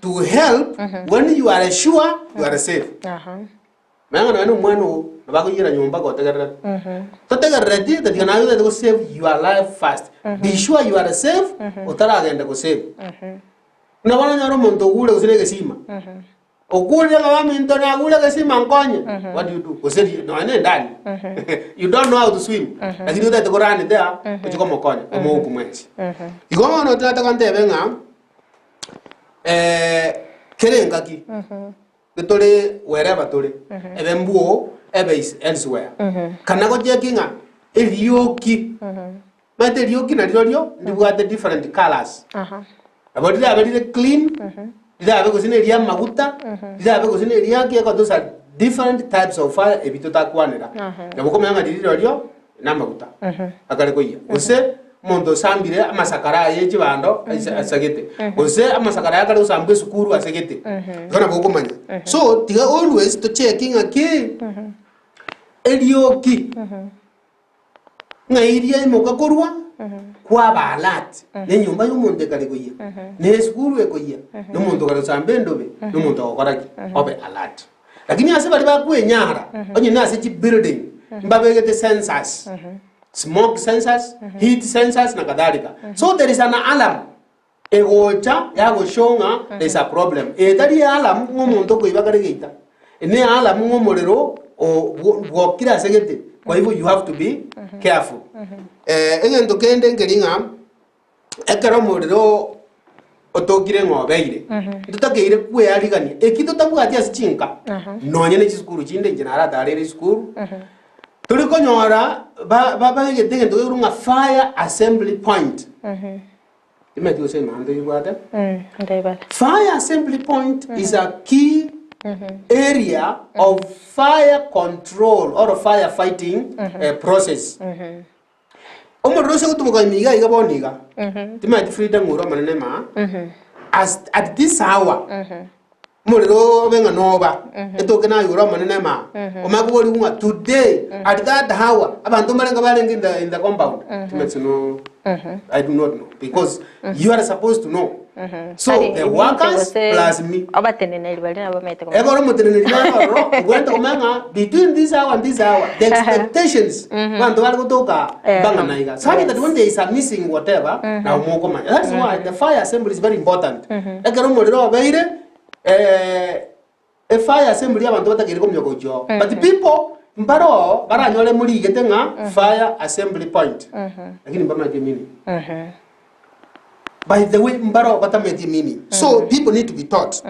to help when you are sure you are safe. Aha. Manya ng'a nonya na omwana oo nabo akoiyera nyomba gotegererete. Totegerereti tatiga naye otagete go save your life first. Be sure you are safe otaragenda go save. Buna bono onyore omonto ogure gose na egesima, okurire ng'a baminto nagure egesima nkonye, what do you do? Gose ri nonya na endani you don't know how to swim lakini otagete ko run there ochie komokonya omogoku mwensi. Igo bono totagete kontebe ng'a kera engaki. Tore wherever tore, ebe mbuo, ebe is elsewhere. Kana gocheki ng'a erioki, omanyete erioki narirorio ndibwate different colours. Nabo rirabe rire clean, rirabe gose na eria amaguta, rirabe gose na eria ki, those are different types of fire ebi totakwanera. Nabo okomanya ng'a ririrorio namaguta akare koyia, gose omonto osambire amasakara aye chibando ase asagete, gose amasakara aye akare gosambwa esukuru asegete, igo nabo okomanya. So tiga always tocheki ng'aki erioki ng'ai riaimoka korwa kwaba alert na enyomba ya omonto ekare koyia, na esukuru ekoyia, na omonto okare gosamba endobe, na omonto ogokora ki? Obe alert. Lakini ase baria bakwenyara, onye nase chibuilding, mbabegete sensors, smoke sensors, heat sensors na kadhalika. So there is an alarm egocha yagoshow ng'a there is a problem. Eye tari alarm ng'a omonto okoiba kare geita, ne alarm ng'a omorero o- bwo- bwokire ase gete, kwa hivyo you have to be careful. Egento kende nkeri ng'a. Ekero omorero otokire ng'a obeire, ntotakeire kwearigania eki totabwati ase chinka, nonya ne chisukuru chinde inche naratarere esukuru, tori konyora ba- ba- baegete egento kekorwa ng'a fire assembly point. Timanyeti gose emambia oyebwate. Ndaibate. Fire assembly point is a key area of fire control or fire fighting eh, process. Omorero ase gotuboka ime iga iga bono iga, timanyeti Frida ng'ore omonene maa, as at this hour, Omorero obe ng'a noba, etoke naye ore omonene maa. Omanye koborigwa ng'a today at that hour abanto mbarenge barenge in the, in the compound. Timanyeti no, I do not know because you are supposed to know. So Tari the inche workers gose plus me. Abateneneri baria nabo bamaete komanya. Ekero omoteneneri nare ororo, obwenerete komanya ng'a between this hour and this hour, the expectations abanto bare gotoka mbang'ana iga. Such that when there is a missing whatever, nabo mokomanya. That is why the fire assembly is very important. Ekero omorero obeire, eh, efire assembly abanto batakeire kominyoka gochia oo. But people mbaro baranyore morigete ng'a fire assembly point. Lakini mbamaete meaning. By the way, mbaro batameti meaning. So people need to be taught.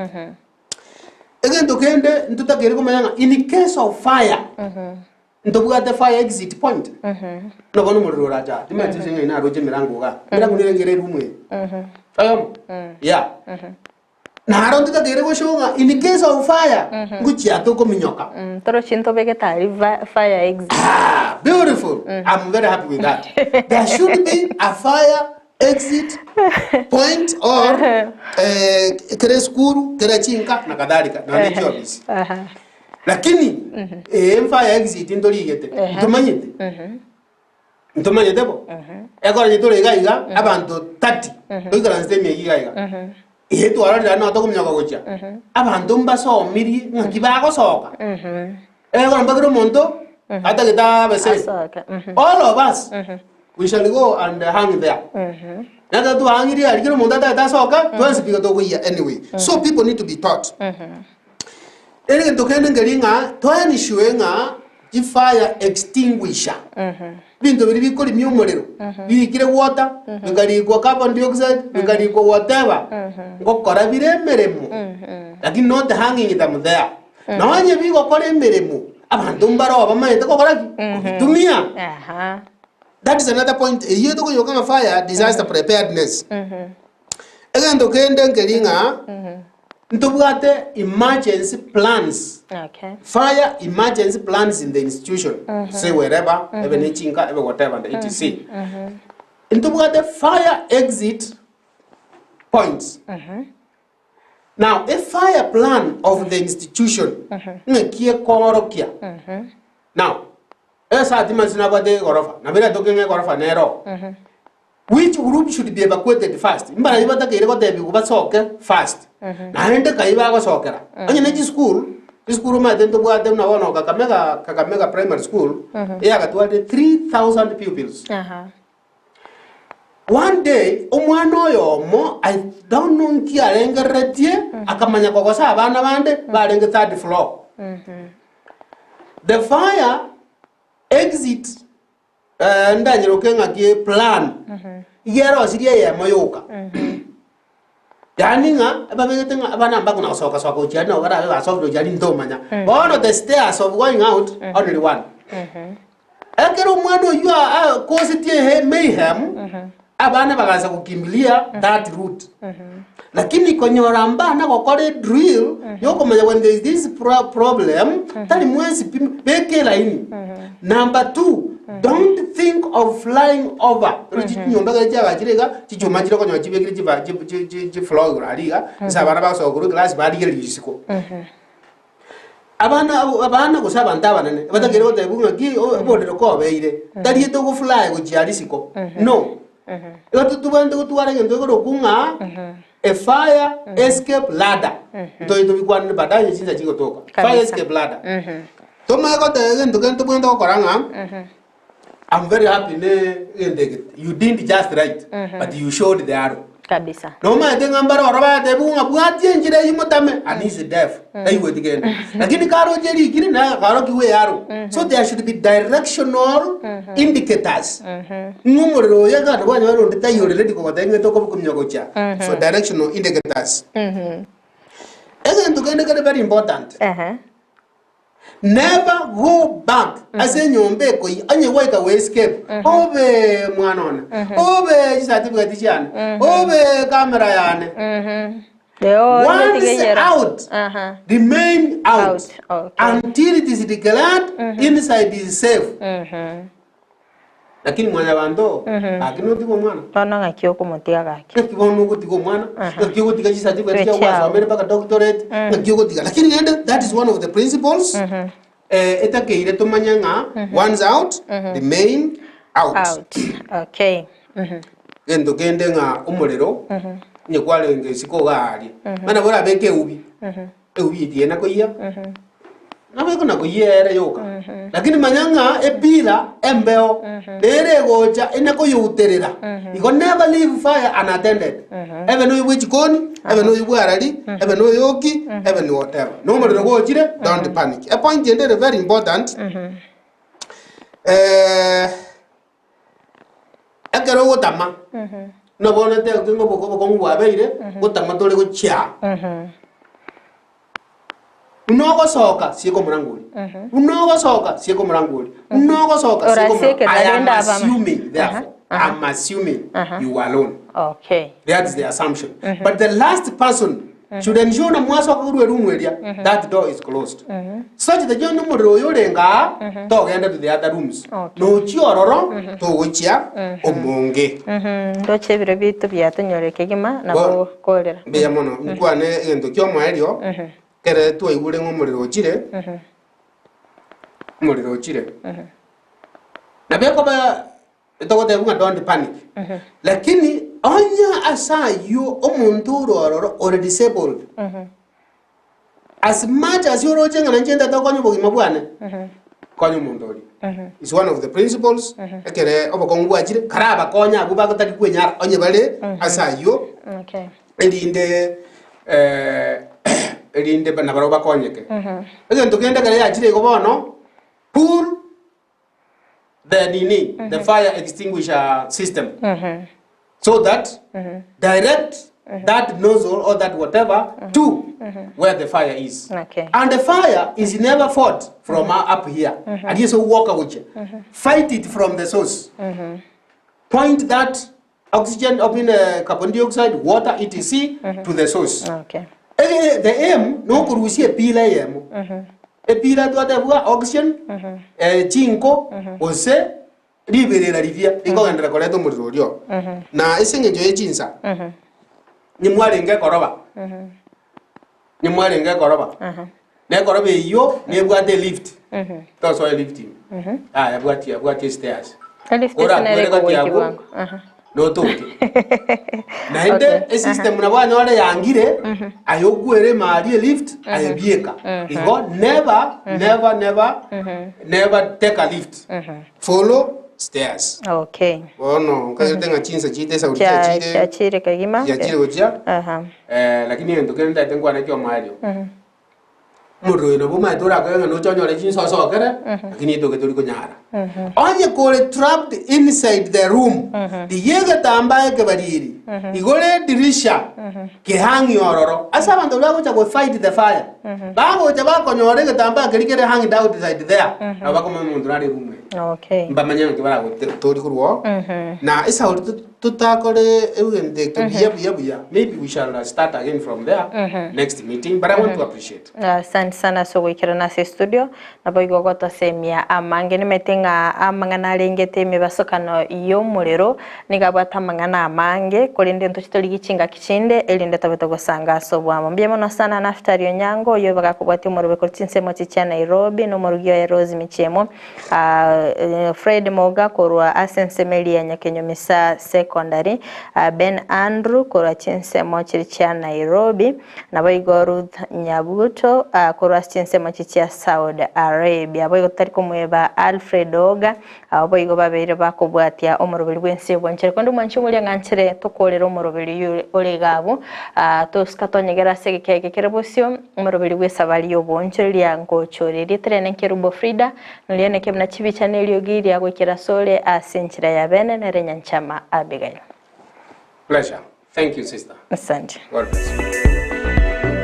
Egento kende ntotakeire komanya ng'a in case of fire, ntobwate fire exit point. Buna bono omorero orache aa, timanyeti gose ng'ai naroche emerango igaa. Emerango nere ngere eroom eye. Oyomo? Yeah. Naro ntotakeire goshoo ng'a in case of fire, ngochia tokominyoka. Torochi ntobegete aria fire exit. Ah, beautiful. I'm very happy with that. There should be a fire exit point or eh, kere esukuru, kere chinka na kadhalika, naende chiofisi. Lakini eh, fire exit ntorigete, ntomanyete. Ntomanyete bo? Ekero onye tore iga iga, abanto 30 toikaransete emiaka iga iga. Eeh twarorire aria nabo tokominyoka gochia, abanto mbasomirie ng'aki bagosoka. Ekero mbakire omonto atagete abe safe. Asoke, mhm. All of us we shall go and hang there. Na ekero twahang'irie aria kera omonto atagete asoke, twensi piga tokoiyia anyway. So people need to be taught. Egento kende nkeri ng'a toensure ng'a chifire extinguisher, ebinto biria bikorimia omorero, birikire water, bikarikwa carbon dioxide, bikarikwa whatever, ngokora bire emeremo, lakini not hanging them there. Nonye bigokora emeremo, abanto mbaroo bamaete gokora ki? Kobitumia. Aha. That is another point eyio tokoyoka ng'a fire disaster preparedness. Egento kende nkeri ng'a ntobwate emergency plans, Okay. fire emergency plans in the institution, say wherever, ebe ne chinka, ebe whatever, and etc. Ntobwate fire exit points. Now, a fire plan of the institution, ng'aki ekoorokia. Now, esati mansi nabwate egorofa, nabo eratoke ng'a egorofa nero. Which group should be evacuated first? Mbarabwo batakeire gotebigwa basoke first. Naende kai bagosokera? Onye ne chisukuru, chisukuru omanyete ntobwate buna bono Kakamega, Kakamega Primary School, eyagatwarire 3000 pupils. Aha. One day, omwana oyomo, I don't know nki arengereretie, akamanya kogosa abana bande barenge third floor. The fire exit Eh, ndanyeroke ng'aki plan iga erosirie eyemo yoka yaani ng'a ebabegete ng'a abana mbakona gosoka soka gochia aria nabo barabe basokire gochia aria ntomanya bono the stairs of going out only one ekero omwana oywo a- a kosetie ehe mayhem abana bagansa gokimbilia that route Lakini konyora mbana gokora edrill yokomanya when there is this pro problem tari mwensi pi beka elaini. Number two, don't think of flying over. Oroche chinyomba ekero chiagachire iga, chichuma chire okonyora chibekire chiba chi chi chi chifloor igoro aria iga, ase abana bagosoka korwa eclass barigereria isiko. Abana abwo abana gose abanto abanene batakeire gotebigwa ng'aki oborero kobeire, tari ete ogofly gochia aria isiko, no. Igo tobwenerete gotwara egento ekorokwa ng'a a fire escape ladder. Ntoye tobikwanere baadaye chinsa chigotoka. Fire Kabisa. escape ladder. Tomanye goteba egento kende tobwenerete gokora ng'a I'm very happy ne egento eke you didn't just write but you showed the arrow. Kabisa. Nomaete ng'a mbare oro batebiwe ng'a bwatia enchera eyio motame, and he is deaf, taigweti kende. Lakini karoche erikire na karokigwe earrow. So there should be directional indicators. Ng'a omorero oyo ekero kwanyora onde taiyo ore ready kogotebia ng'a tokobukumia gochia. So directional indicators. Egento kende kere very important. Ehe. Never go back ase enyomba ekoyia onye gwaika go escape obe mwana one obe chicertificate chiane obe camera yane once out remain out Out, okay. until it is declared inside is safe. Lakini mwanyabanto, gaki notige omwana. Bono ng'aki okomotiga gaki? Ng'aki bono ogotiga omwana, ng'aki ogotiga chicertificate Chiao. chia gwasomire mpaka doctorate, ng'aki ogotiga. Lakini rende that is one of the principles eh, etakeire tomanye ng'a once out, remain out. Out. Okay. Gento kende ng'a omorero, onye kwarenge isiko iga aria, buna nabo orabeke eubi, Eubi tiena koyia, nabo ekona koyia ere yoka. Lakini manya ng'a epira embeo nere egocha ene koyouterera. Igo never leave fire unattended. Ebe noyo bwe chikoni, ebe noyo bwe arari, ebe noyo oki, ebe ni whatever. Na omorero gochire, don't panic. Epoint ende ere very important, eh, Ekero ogotama, buna bono tebe ng'a oboko obokong'u bwabeire, gotama tore gochia aa. Buna ogosoka, sieka omorango oria. Buna ogosoka, sieka omorango oria. Buna ogosoka, sieka omorango Orasieke I nario am inde abama. assuming, therefore, I'm assuming you were alone. Okay. That is the assumption. But the last person should ensure na mwasoka korwa eroom eria, that door is closed. Such that onye omorero oyo orenge aa, togenda to the other rooms. Okay. Nochia ororo, togochia omonge. Ndoche ebiro biaito biatonyorire kegima na Bo- gokorera. Mbuya mono, nkwane egento kia omoerio, ekere twaigure ng'a omorero ochire, omorero ochire. Nabo ekoba Togotebwa ng'a don't panic. Lakini onye ase ayio omonto ore ororo ore disabled, as much as oroche ng'a nainche ntagete gokonya obogima bwane, konya omonto oria. Is one of the principles, ekere obokong'u bwachire, karabakonye abwo bagotari kwenyara onye bare ase ayio, Okay. erinde erinde nabarabwo bakonyeke. Egento kende ekere yachire igo bono, pull the nini the fire extinguisher system so that direct that nozzle or that whatever to where the fire is Okay. and the fire is never fought from up here aria ase ogwoka gochia fight it from the source point that oxygen I mean, uh, carbon dioxide water etc to the source Okay. Eh, the aim nokorusia epila eyemo epila twatebwa oxygen eh, chinko gose riberera riria rikogenderera koreta omorero oria oo. Na ase eng'encho ye chinsa nimwarenge ekoroba nimwarenge ekoroba na ekoroba eyio nebwate elift tosoe elift ime yaya ebwati ebwati estairs Elift ase Ora nere kwere gati ekogoikia abwo bwango. Aha. notoke naende Okay. esystem nabo anyore yangire aye okwere ime aria elift aye bieka igo never never never never take a lift follow stairs Okay. bono nkagerete ng'a chinsa chiaito esauri Chia chiachire chiachire kegima. chiachire gochia Aha. eh, lakini egento kende ntaete nkwane kia omoerio Omorero oyo nabo omanyete orakore ng'a noche onyore chinsa osokere, lakini etoke tori konyara. Onye kore trapped inside the room, rigia egetambaa ekebariri, igore edirisha, kehang'ie ororo. Ase abanto baria bagocha go fight the fire, bagocha bakonyora egetambaa keria kere hanged outside there, nabo bakomanya omonto nare eroom eye. Okay. Mbamanye naki baragotorie korwa oo. Na esauri to- totakore egento eke buya buya buya, maybe we shall start again from there next meeting, but I want to appreciate. Asante sana ase ogoikerana ase estudio, naboigo ogotosemia amange. Nimanyete ng'a amang'ana arengete emebasokano y'omorero nigo abwate amang'ana amange, korende ntoche torigie chingaki chinde erinde tobe togosanga ase oboamo. Mbuya mono sana Naftali Onyango, oyio bagakobwatia omorobeko korwa chinsemo chiria chia Nairobi, na omorugi oye Rose Michiemo. Fred Moga korwa ase ensemo eria ya Nyakenyomisa Secondary, Ben Andrew korwa chinsemo chiria chia Nairobi, naboigo Ruth Nyabuto korwa ase chinsemo chiria chia Saudi Arabia. Boigo totari komweba Alfred Oga, abo boigo babeire bakobwatia omoroberi bw'ense y'obwanchani. Korende omwanchi omoria ng'a nchere tokorere omoroberi oyio ore iga abwo, tosika tonyegere ase egeka eke kere bosio, Omoroberi bw'esabari y'oboonchoreria ngochorerie erieta riane Nkerubo Frida, noria neke buna chibicha na eriogi ria goikera asore ase enchera ya bene nere Nyanchama Abigail. Pleasure. Thank you sister. Asante. God bless you.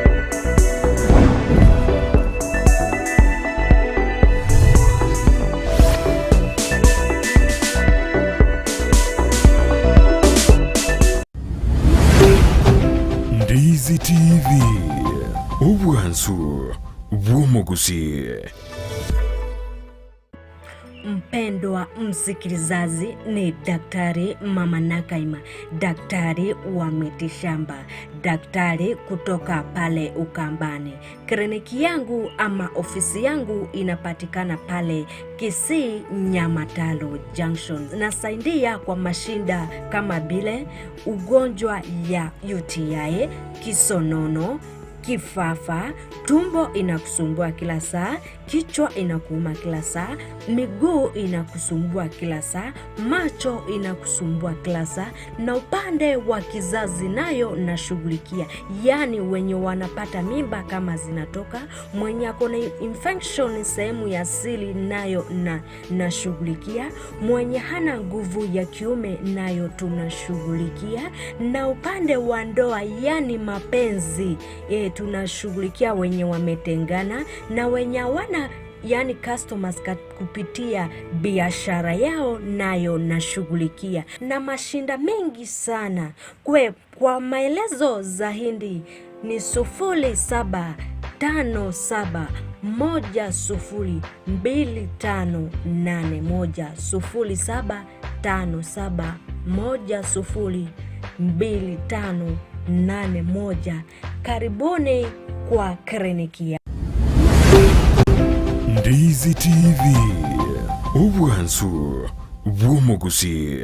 Ndizi TV, obwansu bw'omogusii. Mpendwa msikilizaji, ni Daktari Mama Nakaima, daktari wa mitishamba, daktari kutoka pale Ukambani. Kliniki yangu ama ofisi yangu inapatikana pale Kisii Nyamataro Junction. Nasaidia kwa mashinda kama vile ugonjwa ya UTI, kisonono, kifafa, tumbo inakusumbua kila saa, kichwa inakuuma kila saa, miguu inakusumbua kila saa, macho inakusumbua kila saa, na upande wa kizazi nayo nashughulikia, yaani wenye wanapata mimba kama zinatoka, mwenye ako na infection sehemu ya siri nayo na nashughulikia, mwenye hana nguvu ya kiume nayo tunashughulikia, na upande wa ndoa yani mapenzi e, tunashughulikia wenye wametengana na wenye hawana yani customers kupitia biashara yao nayo nashughulikia na mashinda mengi sana. Kwe, kwa maelezo zaidi ni 0757102581 0757102581. Karibuni kwa kliniki ya Ndizi TV obwansu bw'omuguzi.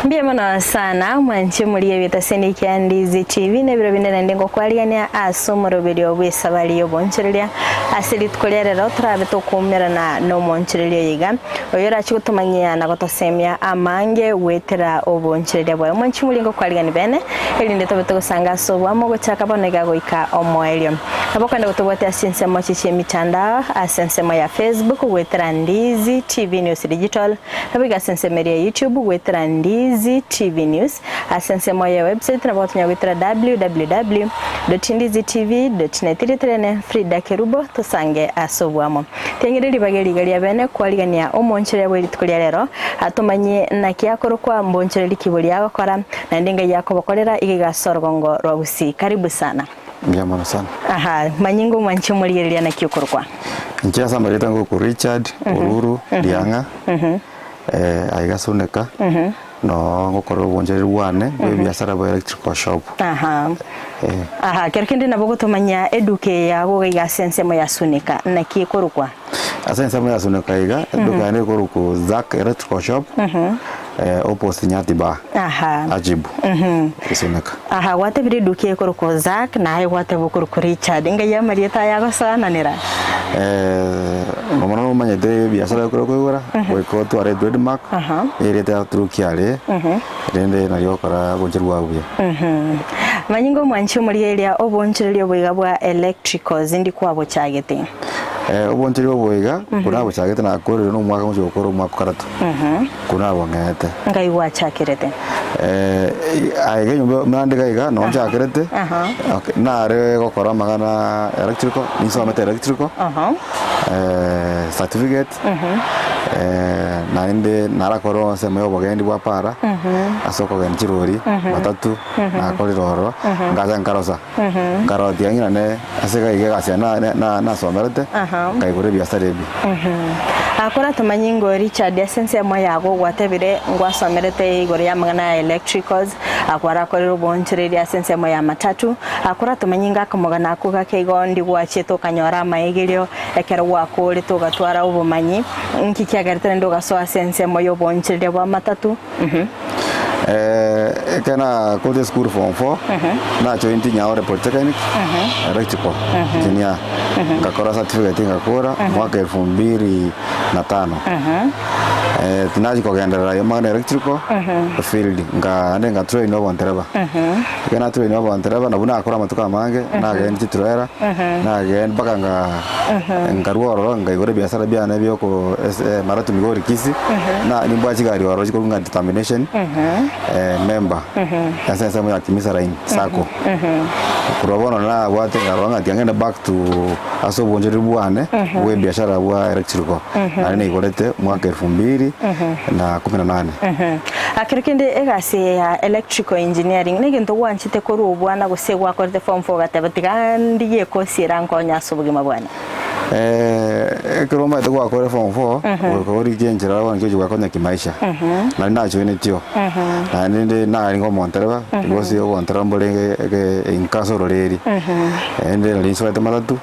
Mbuya mono sana mwanche muri ebitaseni kia Ndizi TV na ebiro binde naende ngokwarigania ase omoroberio bwa esabari ya obonchereria ase rituko ria rero torabe tokuumerana na omonchereria oyo iga oyo orache gotomanyia na gotosemia amange gwetera obonchereria bwaye omwanchi muri ngokwarigani bene erinde tobe togosanga ase obwamo gochaka bono iga goika omoerio nabo kwenda gotobwatia ase ensemo chichia emitandao ase ensemo ya Facebook gwetera Ndizi TV News Digital nabo iga ase ensemo eria ya YouTube gwetera Ndizi TV News ase ensemo ya website nabo gotonya gwetera www.ndizitv.net ritrene Frida Kerubo tosange ase obwamo tiang'ire ribaga riga ria bene kwarigania omonchereria bwa rituko ria rero atomanye naki akorokwa mbonchereri kibori agokora naende ngai akobokorera iga igase orogongo rwa gusii karibu sana Mbuya mono sana. Aha, manyinga omwanche omorigereria naki okorokwa. Inche ase amarieta ngoku Richard Oruru Riang'a eh, aiga Suneka noo ngokora obonchereri bwane bwa ebiasara bwa electrical shop. Aha. Eh. Aha, kero kende nabo ogotomanya eduka eye yago iga ase ensemo ya Suneka naki ekorokwa? Ase ensemo ya Suneka iga, eduka yane ekorokwa Zack Electrical Shop eh, opposite Nyati Bar. Aha. Ajibu. Suneka. Aha, gwatebire eduka ekorokwa Zack naye gwateba okorokwa Richard. Ngai amarieta aya agosoananera? Eh, mono nomanyete ebiasara ekero okoigora goika otware trademark erieta yaturukia are rende nario okora obochori bwao buya. Manyinga omwanchi omorigereria obonchoreria oboiga bwa electricals ndi kwabochagete. Eh, obonchoreria oboiga buna nabochagete nakorire na omwaka ngochia gokora omwaka okarato korwa nabong'ete. Ngai gwachakerete. Eh, aiga enyomba buna nde iga noo nchakerete, okay, nare gokora amang'ana electrical, ninsomete electrical, certificate, naende narakore ensemo ya obogendi bwa para, ase okogenda chirori, matatu, nakorire ororo, ngacha nkarosa, nkarotia ng'a nane ase iga iga egasi eye na- na- nasomerete, nkaigora ebiasara ebi. Akora tomanye ingo Richard ase ensemo yago gwatebire ngwasomerete igoro y'amang'ana ya electricals, akwarakorire oboonchoreria ase ensemo ya matatu, akora tomanye ingo akamogana akwo gake igo ndi gwachete okanyora amaegerio ekero gwakorete ogatwara obomanyi, nki kiagerete rende ogasoa ase ensemo y'oboonchoreria bwa matatu? Ekero nakorete esukuru form four, najointi Nyaore Polytechnic, electrical engineer, ngakora certificate ngakora mwaka elfu mbili na tano. Tinachia kogenderera aywo amang'ana electrical field, nka naende nka train obontereba. Ekero na train obontereba nabwo nakora amatuko amange, nagenda chitrela, nagenda mpaka nga nkarwa ororo nkaigora ebiasara biane bia oko ase Marato Migori Kisii, na nimbwate chigari ororo chikorwa ng'a determination member ase ensemo ya Kimisa line sacco. Korwa bono nabwate nkarora ng'a tiga ngende back to ase obonchoreri bwane bwa ebiashara bwa electrical, naende naigorete omwaka elfu mbili na kumi na nane. Ekero kende egasi eye ya electrical engineering negento gwanchete korwa obwana gose gwakorete form four ogateba tiga ndigie ekosi erankonye ase obogima bwane? Ekero omanyete gwakore form four, goika origie enchera bono nki ochi gwekonya kimaisha. Nari najoinetio, naende nde narenge omontereba, gose obontereba mborenge eke inka ase ororeri. Naende nari nsoete matatu,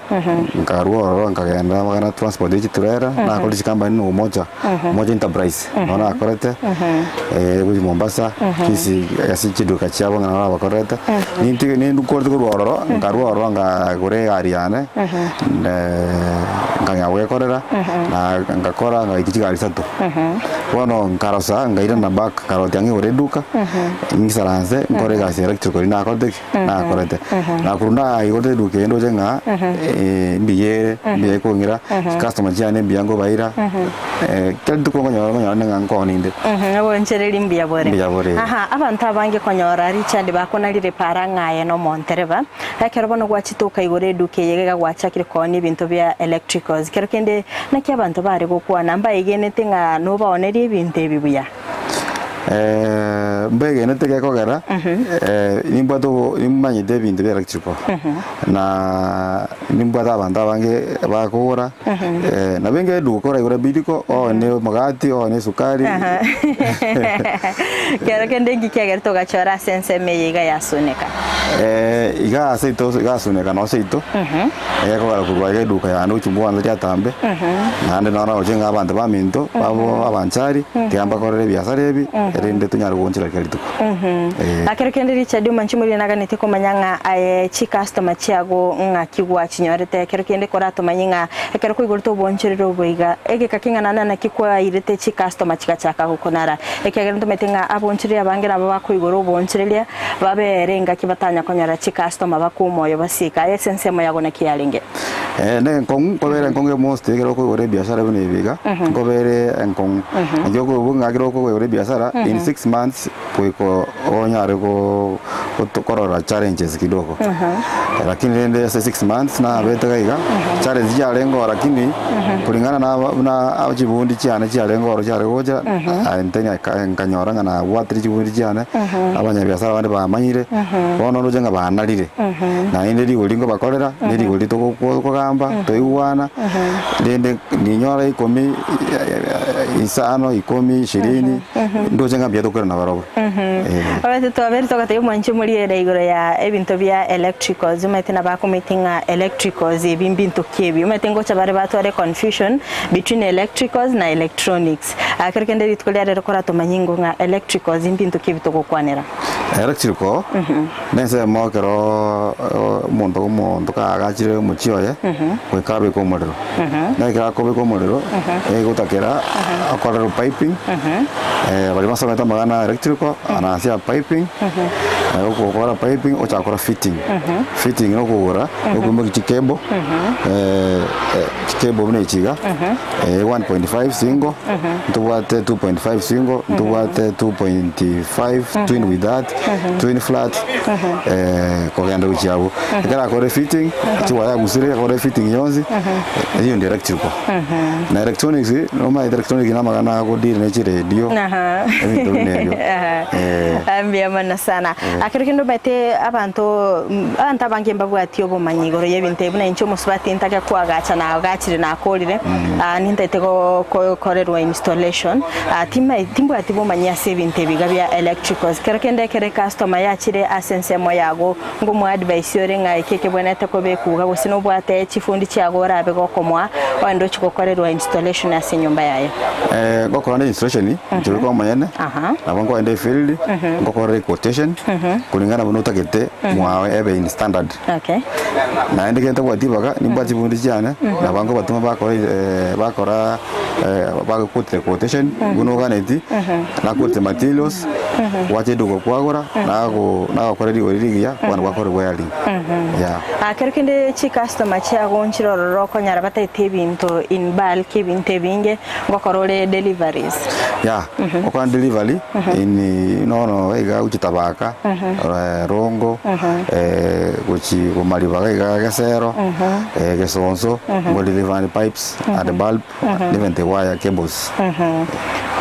nkarwa ororo nkagenda amang'ana transport ya chitrailer, nakora chikampani na Umoja, Umoja Enterprise, nabo nakorete, gochia Mombasa, Kisii ase chiduka chiabo ng'a nabo nabakorerete, nintige ninkorete korwa ororo, nkarwa ororo nkagora egari yane, nkang'ea goekorera, na ngakora ngaikia chigari isato. Bono nkarosa nkairana back nkarotia ng'a igoro eduka, ngisaranse nkore egasi ya electrical eria nakorete ki? Nakorete. Na korwa naigorete eduka eye ndoche ng'a mbuya ere, mbuya ekong'ira, chicustomer chiane mbuya nkobaira, kera rituko nkonyora nkonyora ng'a nkooninde. Obonchereri mbuya bore. Mbuya bore. Aha, abanto abange konyora Richard bakonarire para ng'a aye nomontereba, ekero bono gwachete okaigora eduka eye iga gwachakire koonia ebinto bia electricals, kero kende naki abanto bare gokwana mbaegenete ng'a nobaonerie ebinto ebi buya? Mbegenete gekogera nimbwate obo nimanyete ebinto bia electrical na nimbwate abanto abange bakogora nabo enga eduka oraigure biriko oone omogati oone esukari. Kero kende inki kiagerete ogachora ase ensemo eye iga yasuneka? Iga ase ito iga asuneka noo seito egekogera korwa iga eduka yane gochia mwansa riatambe naende noro naroche ng'a abanto baminto babo abanchari tiga mbakorere ebiasara ebi erinde tonyare goonchora kera rituko. Eh. Ekero kende Richard omanche omoriri naganetie komanya ng'a aye chicustomer chiago ng'aki gwachinyorete ekero kende koratomanye ng'a ekero kwaigorete oboonchoreri obo iga egeka king'ana na naki kwairete chicustomer chigachaka gokonara ekiagera ntomanyete ng'a aboonchoreri abange nabo bakoigora oboonchoreria Babere engaki batanya konyora chikastoma bakwe omoyo basieke. Aye ase ensemo yago naki yarenge? Eh, ne enkong'u, nkobera enkong'u emost ekero okoigora ebiashara buna ebi iga, nkobere enkong'u. Naki okoigwa ng'a ekero okoigora ebiashara, in six months goika onyare go goto korora challenges kidogo. Lakini rende ase six months nabete iga iga, challenge chiarenge oo lakini kulingana na aba buna chibundi chiane chiarenge oro chiare gocha, aye nkanyora ng'a nabwatire chibundi chiane. Abanyabiasara bande bamanyire, bono ndoche ng'a banarire, naende rigori nkobakorera, ne rigori togokogamba, toigwana, rende ninyora ikomi, isano, ikomi, ishirini, ndoche ng'a mbuya tokorera nabarobwo, eh. Omanyete twabeire togatebia omwanchi omoriere igoro ya ebinto bia electricals, omanyete nabo akomanyete ng'a electricals ebi mbinto ki ebi, omanyete ngocha bare batware confusion between electricals na electronics. Ekero kende rituko ria rero koratomanye ingo ng'a electricals mbinto ki ebi togokwanera. Electrical nensemo ekero omonto omonto kaagachire omochie oye goika abeke omorero. Na ekero akobeka omorero egotakera akorerwe piping baria basomete amang'ana ya electrical anaansia piping okogokora piping ochake gokora fitting. Fitting nokogora okoimokia chicable chicable buna echi iga. 1.5 single, ntobwate 2.5 single, ntobwate 2.5 twin with that, twin flat, kogenda gochia abwo. Ekero akore fitting, chiwaya agusire, akore fitting yonsi, eyio ndio electrical. Na electronics, nomanyete electronic na amang'ana agodeal ne chiredio, ebinto buna ebio. Mbuya mono sana. Ekero kende omanyete abanto, abanto abange mbabwati obomanyi igoro y'ebinto ebi buna inche omosubati ntake koagacha naagachire nakorire, nintagete gokorerwa installation, timbwati bomanyi ase ebinto ebi iga bia electricals. Kero kende ekero ecustomer yachire ase ensemo yago, ngomoa advice ore ng'a eki ekebwenerete kobekwa iga gose nobwate chifundi chiago orabe gokomoa ogende ochie gokorerwa installation ase enyomba yaye. Ngokora nde installation, inche bweka omonyene, nabo nkoenda efield, ngokorera equotation. Kulingana buna otagete mwago ebe in standard. Okay. Naende ekero ntabwati ribaga, nimbwate chibundi chiane, nabo nkobatoma bakora bakora bagoquote quotation buna oganeti, naquote materials, gwacha eduka kwagora, nago nagokora rigori rigiya, kogenda gwakora wiring, yeah. Ah, kero kende chicustomer chiago nchire ororo okonyora bataete ebinto in bulk ebinto ebinge, ngokora ore deliveries. Yeah, gokora delivery in nono iga gochia Tabaka, Rongo, gochia Bomariba iga iga Gesero, Gesonso, ngo deliver pipes and bulb, even the wire cables.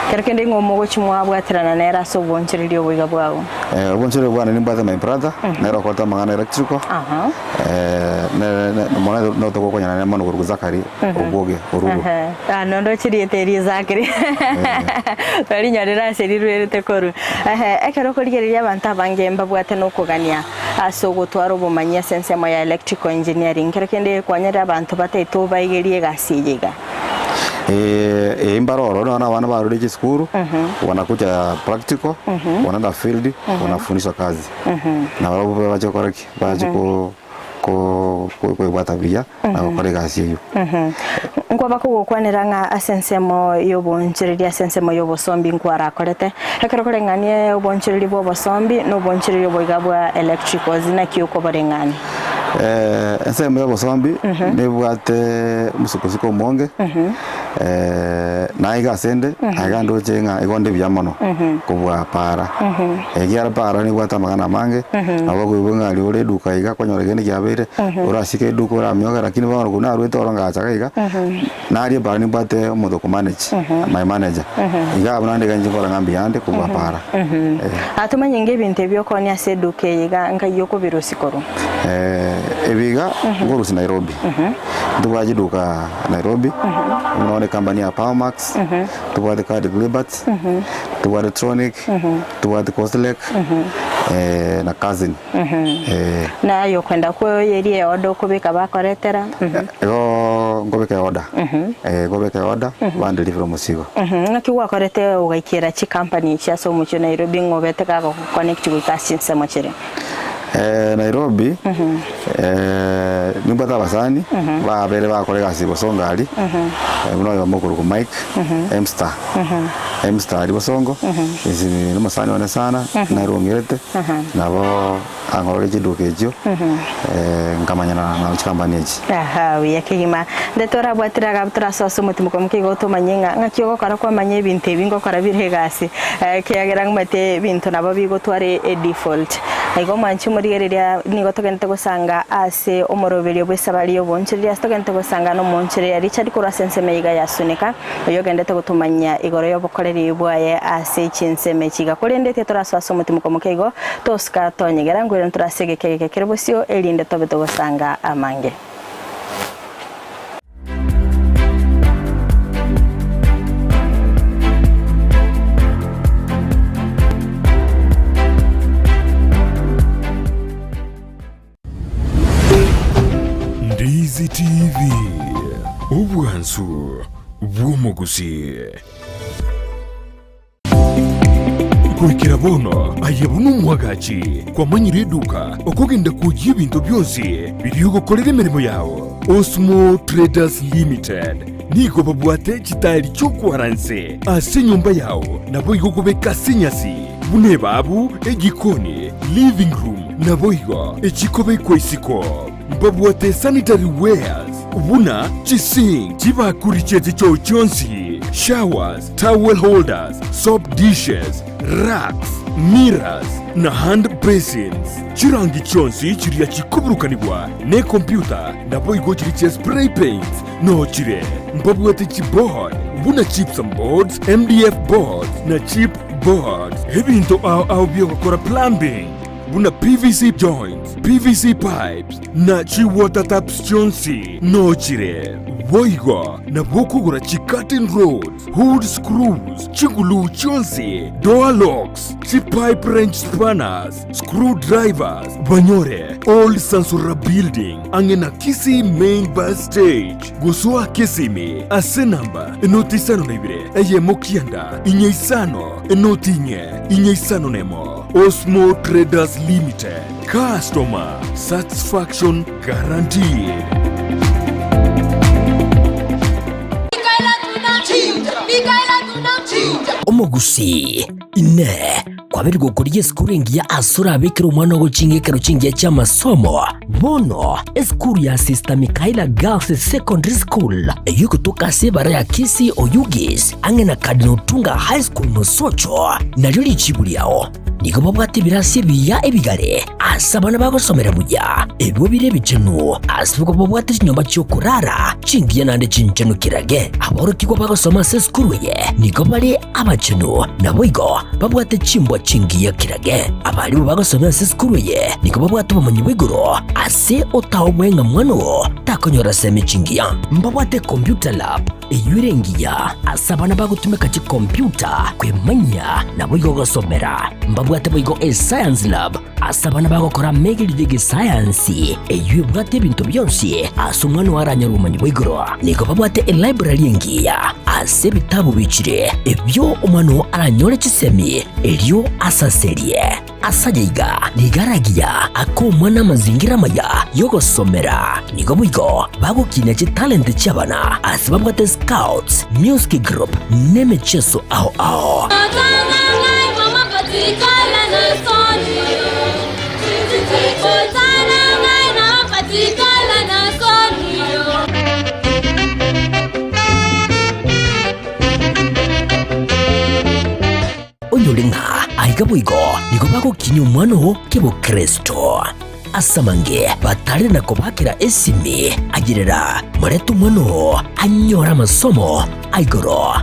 Kero kende ng'o mogochia mwabwaterana nere ase obonchoreria oboiga bwao? Obonchoreria bwane nimbwate my brother, nere okorete amang'ana electrical, nere mono notogokonyana nere mono korwa Zachary Obwoge Oruru. Ah, nondoche rieta eri Zachary. Twarinyorire ase rirwerete korwa. Ehe, ekero okorigereria abanto abange mbabwate nokogania ase ogotwara obomanyi ase ensemo ya electrical engineering. Kero kende kwanyarire abanto bataete obaigerie egasi eye iga. Ee mbare ororo nonya na abana barure chisukuru, wanakuja practical, wanaenda field, wanafundishwa kazi. Nabarabwo bache gokora ki? Bache ko ko koebwata buya na gokora egasi eyio. Nkwaba kogokwanera ng'a ase ensemo y'obonchoreria ase ensemo y'obosombi nkwarakorete, ekero koreng'anie obonchoreria bw'obosombi na obonchoreria oboiga bwa electricals naki okoboreng'ania? Ensemo y'obosombi nebwate omosukosuko omonge, na iga asende, aiga ndoche ng'a igo nde buya mono kobua para. Ekiagera para nebwate amang'ana amange, nabo okoigwa ng'a aria ore eduka iga kwanyora kende kiabeire, orasike eduka oramioke lakini bono korwa narwete oro ngacha iga iga, naria para nimbwate omonto okomanage, my manager. Iga abwo naende iga inche nkora ng'a mbuyande kobua para. Aa tomanye ng'a ebinto ebi okoonia ase eduka eye iga nkai okobirusia korwa? Ebi iga nkorusia Nairobi, ntobwate chiduka Nairobi, buna bono ecompany ya Powermax, ntobwate Card Gilbert, ntobwate Tronic, ntobwate Coslec, na Cousin. Naye okwenda kwoyeria eorder okobeka bakoretera? Igo nkobeka eorder, nkobeka eorder bandeliver omosigo. Ng'aki gwakorete ogaikera chicompany echi ase omochie o Nairobi ng'a obete gagoconnect goika ase chinsemo chiria? Nairobi, nimbwate abasani babere bagokora egasi bosongo aria, buna oyomo okorokwa Mike, M-star, M-star aria bosongo, inche na omosani one sana, narong'erete, nabo ankorora chiduka echio, nkamanyana na chikampani echi. Aha, buya kegima. Nde torabwatire agabu torasoa ase omotimoko moke igo tomanye ng'a ng'aki ogokora kwamanya ebinto ebi ngokora bire egasi, ekiagera ng'umete ebinto nabo bigotwara edefault. Igo omwanchi omorigereria nigo togenderete gosanga ase omoroberio bw'esabari y'obonchoreria ase togenderete gosanga nomoonchoreria Richard korwa ase ensemo eye iga ya Sunika, oyio ogenderete gotomanyia igoro y'obokoreri bwaye ase chinsemo echi iga. Korende titorasoa ase omotimoko moke igo, tosuka tonyegera, nkoirana tore ase egeka egeke kere bosio, erinde tobe togosanga amange. Ndizi TV, obwansu bw'omogusii. Goikera bono aye buna omwagachi kwamanyire eduka okogenda kwoyia ebinto bionsi biria ogokorera emeremo yao. Osmo Traders Limited nigo babwate chitaeri chi'okwara nse ase enyomba yao naboigo kobeka ase enyasi buna ebabu, ejikoni, living room naboigo echikobekwa isiko. Mbabwate sanitary wares buna chisink, chibakuri chie chichoo chionsi, showers, towel holders, soap dishes, racks, mirrors, na hand basins. Chirangi chionsi chiria chikoburukanigwa nekompyuta naboigo chiria chia spray paints noo chire. Mbabwate chiboard buna gypsum boards, MDF boards na chip boards. Ebinto ao ao biogokora plumbing buna PVC joints, PVC pipes na chi water taps chionsi noo chire. Boigo nabo okogora chicurtain rods, hood screws, chiguluu chionsi, door locks, chipipe wrench spanners, screw drivers, banyore Old Sansora Building ang'e na Kisii Main Bus Stage. Gosoa Kisimi ase namba enoti isano na ibere eyemo kianda inye isano enoti inye inye isano nemo. Osmo Traders Limited, customer satisfaction guaranteed. Omogusii, Inee! Kwabeire gokorigia esukuru engiya ase orabekere omwana ogo ching'ekero chingiya chi'amasomo? Bono, esukuru ya Sister Michaela Girls Secondary School, eyio egotoka ase ebara ya Kisii Oyugis, ang'e na Cardinal Otunga High School Mosocho, nario richibu riao. Nigo babwate ebirasi ebiya ebigare ase abana bagosomera buya, ebio bire ebichenu, ase igo babwate chinyomba chi'okorara chingiya naende chinchenu kirage. Aborokigwa bagosoma ase esukuru eye nigo bare abachenu, naboigo babwate chimbwa chingiya kirage. Abarimu bagosomera ase esukuru eye nigo babwate obomanyi bwa igoro ase otaobwe ng'a mwana oo takonyora semi chingiya. Mbabwate computer lab eyio ere engiya ase abana bagotumeka chikompiuta kwemanyia naboigo gosomera. Mbabwate boigo escience lab ase abana bagokora amegerio y'egesayansi eyio ebwate ebinto bionsi ase omwana oo aranyore obomanyi bwa igoro. Nigo babwate elibrary engiya ase ebitabu bichire ebio omwana oo aranyore chisemi erio asaserie. Ase aya iga nigo aragiya ake omwana amazingira amaya y'ogosomera. Nigo boigo bagokinia chitalenti chi'abana ase babwate scouts, music group, na emecheso ao ao. Onyore ng'a aiga boigo nigo bagokinyia omwana oo kebokristo. Ase amange batare na kobakera esimi, ayerera, morete omwana oo anyore amasomo a igoro.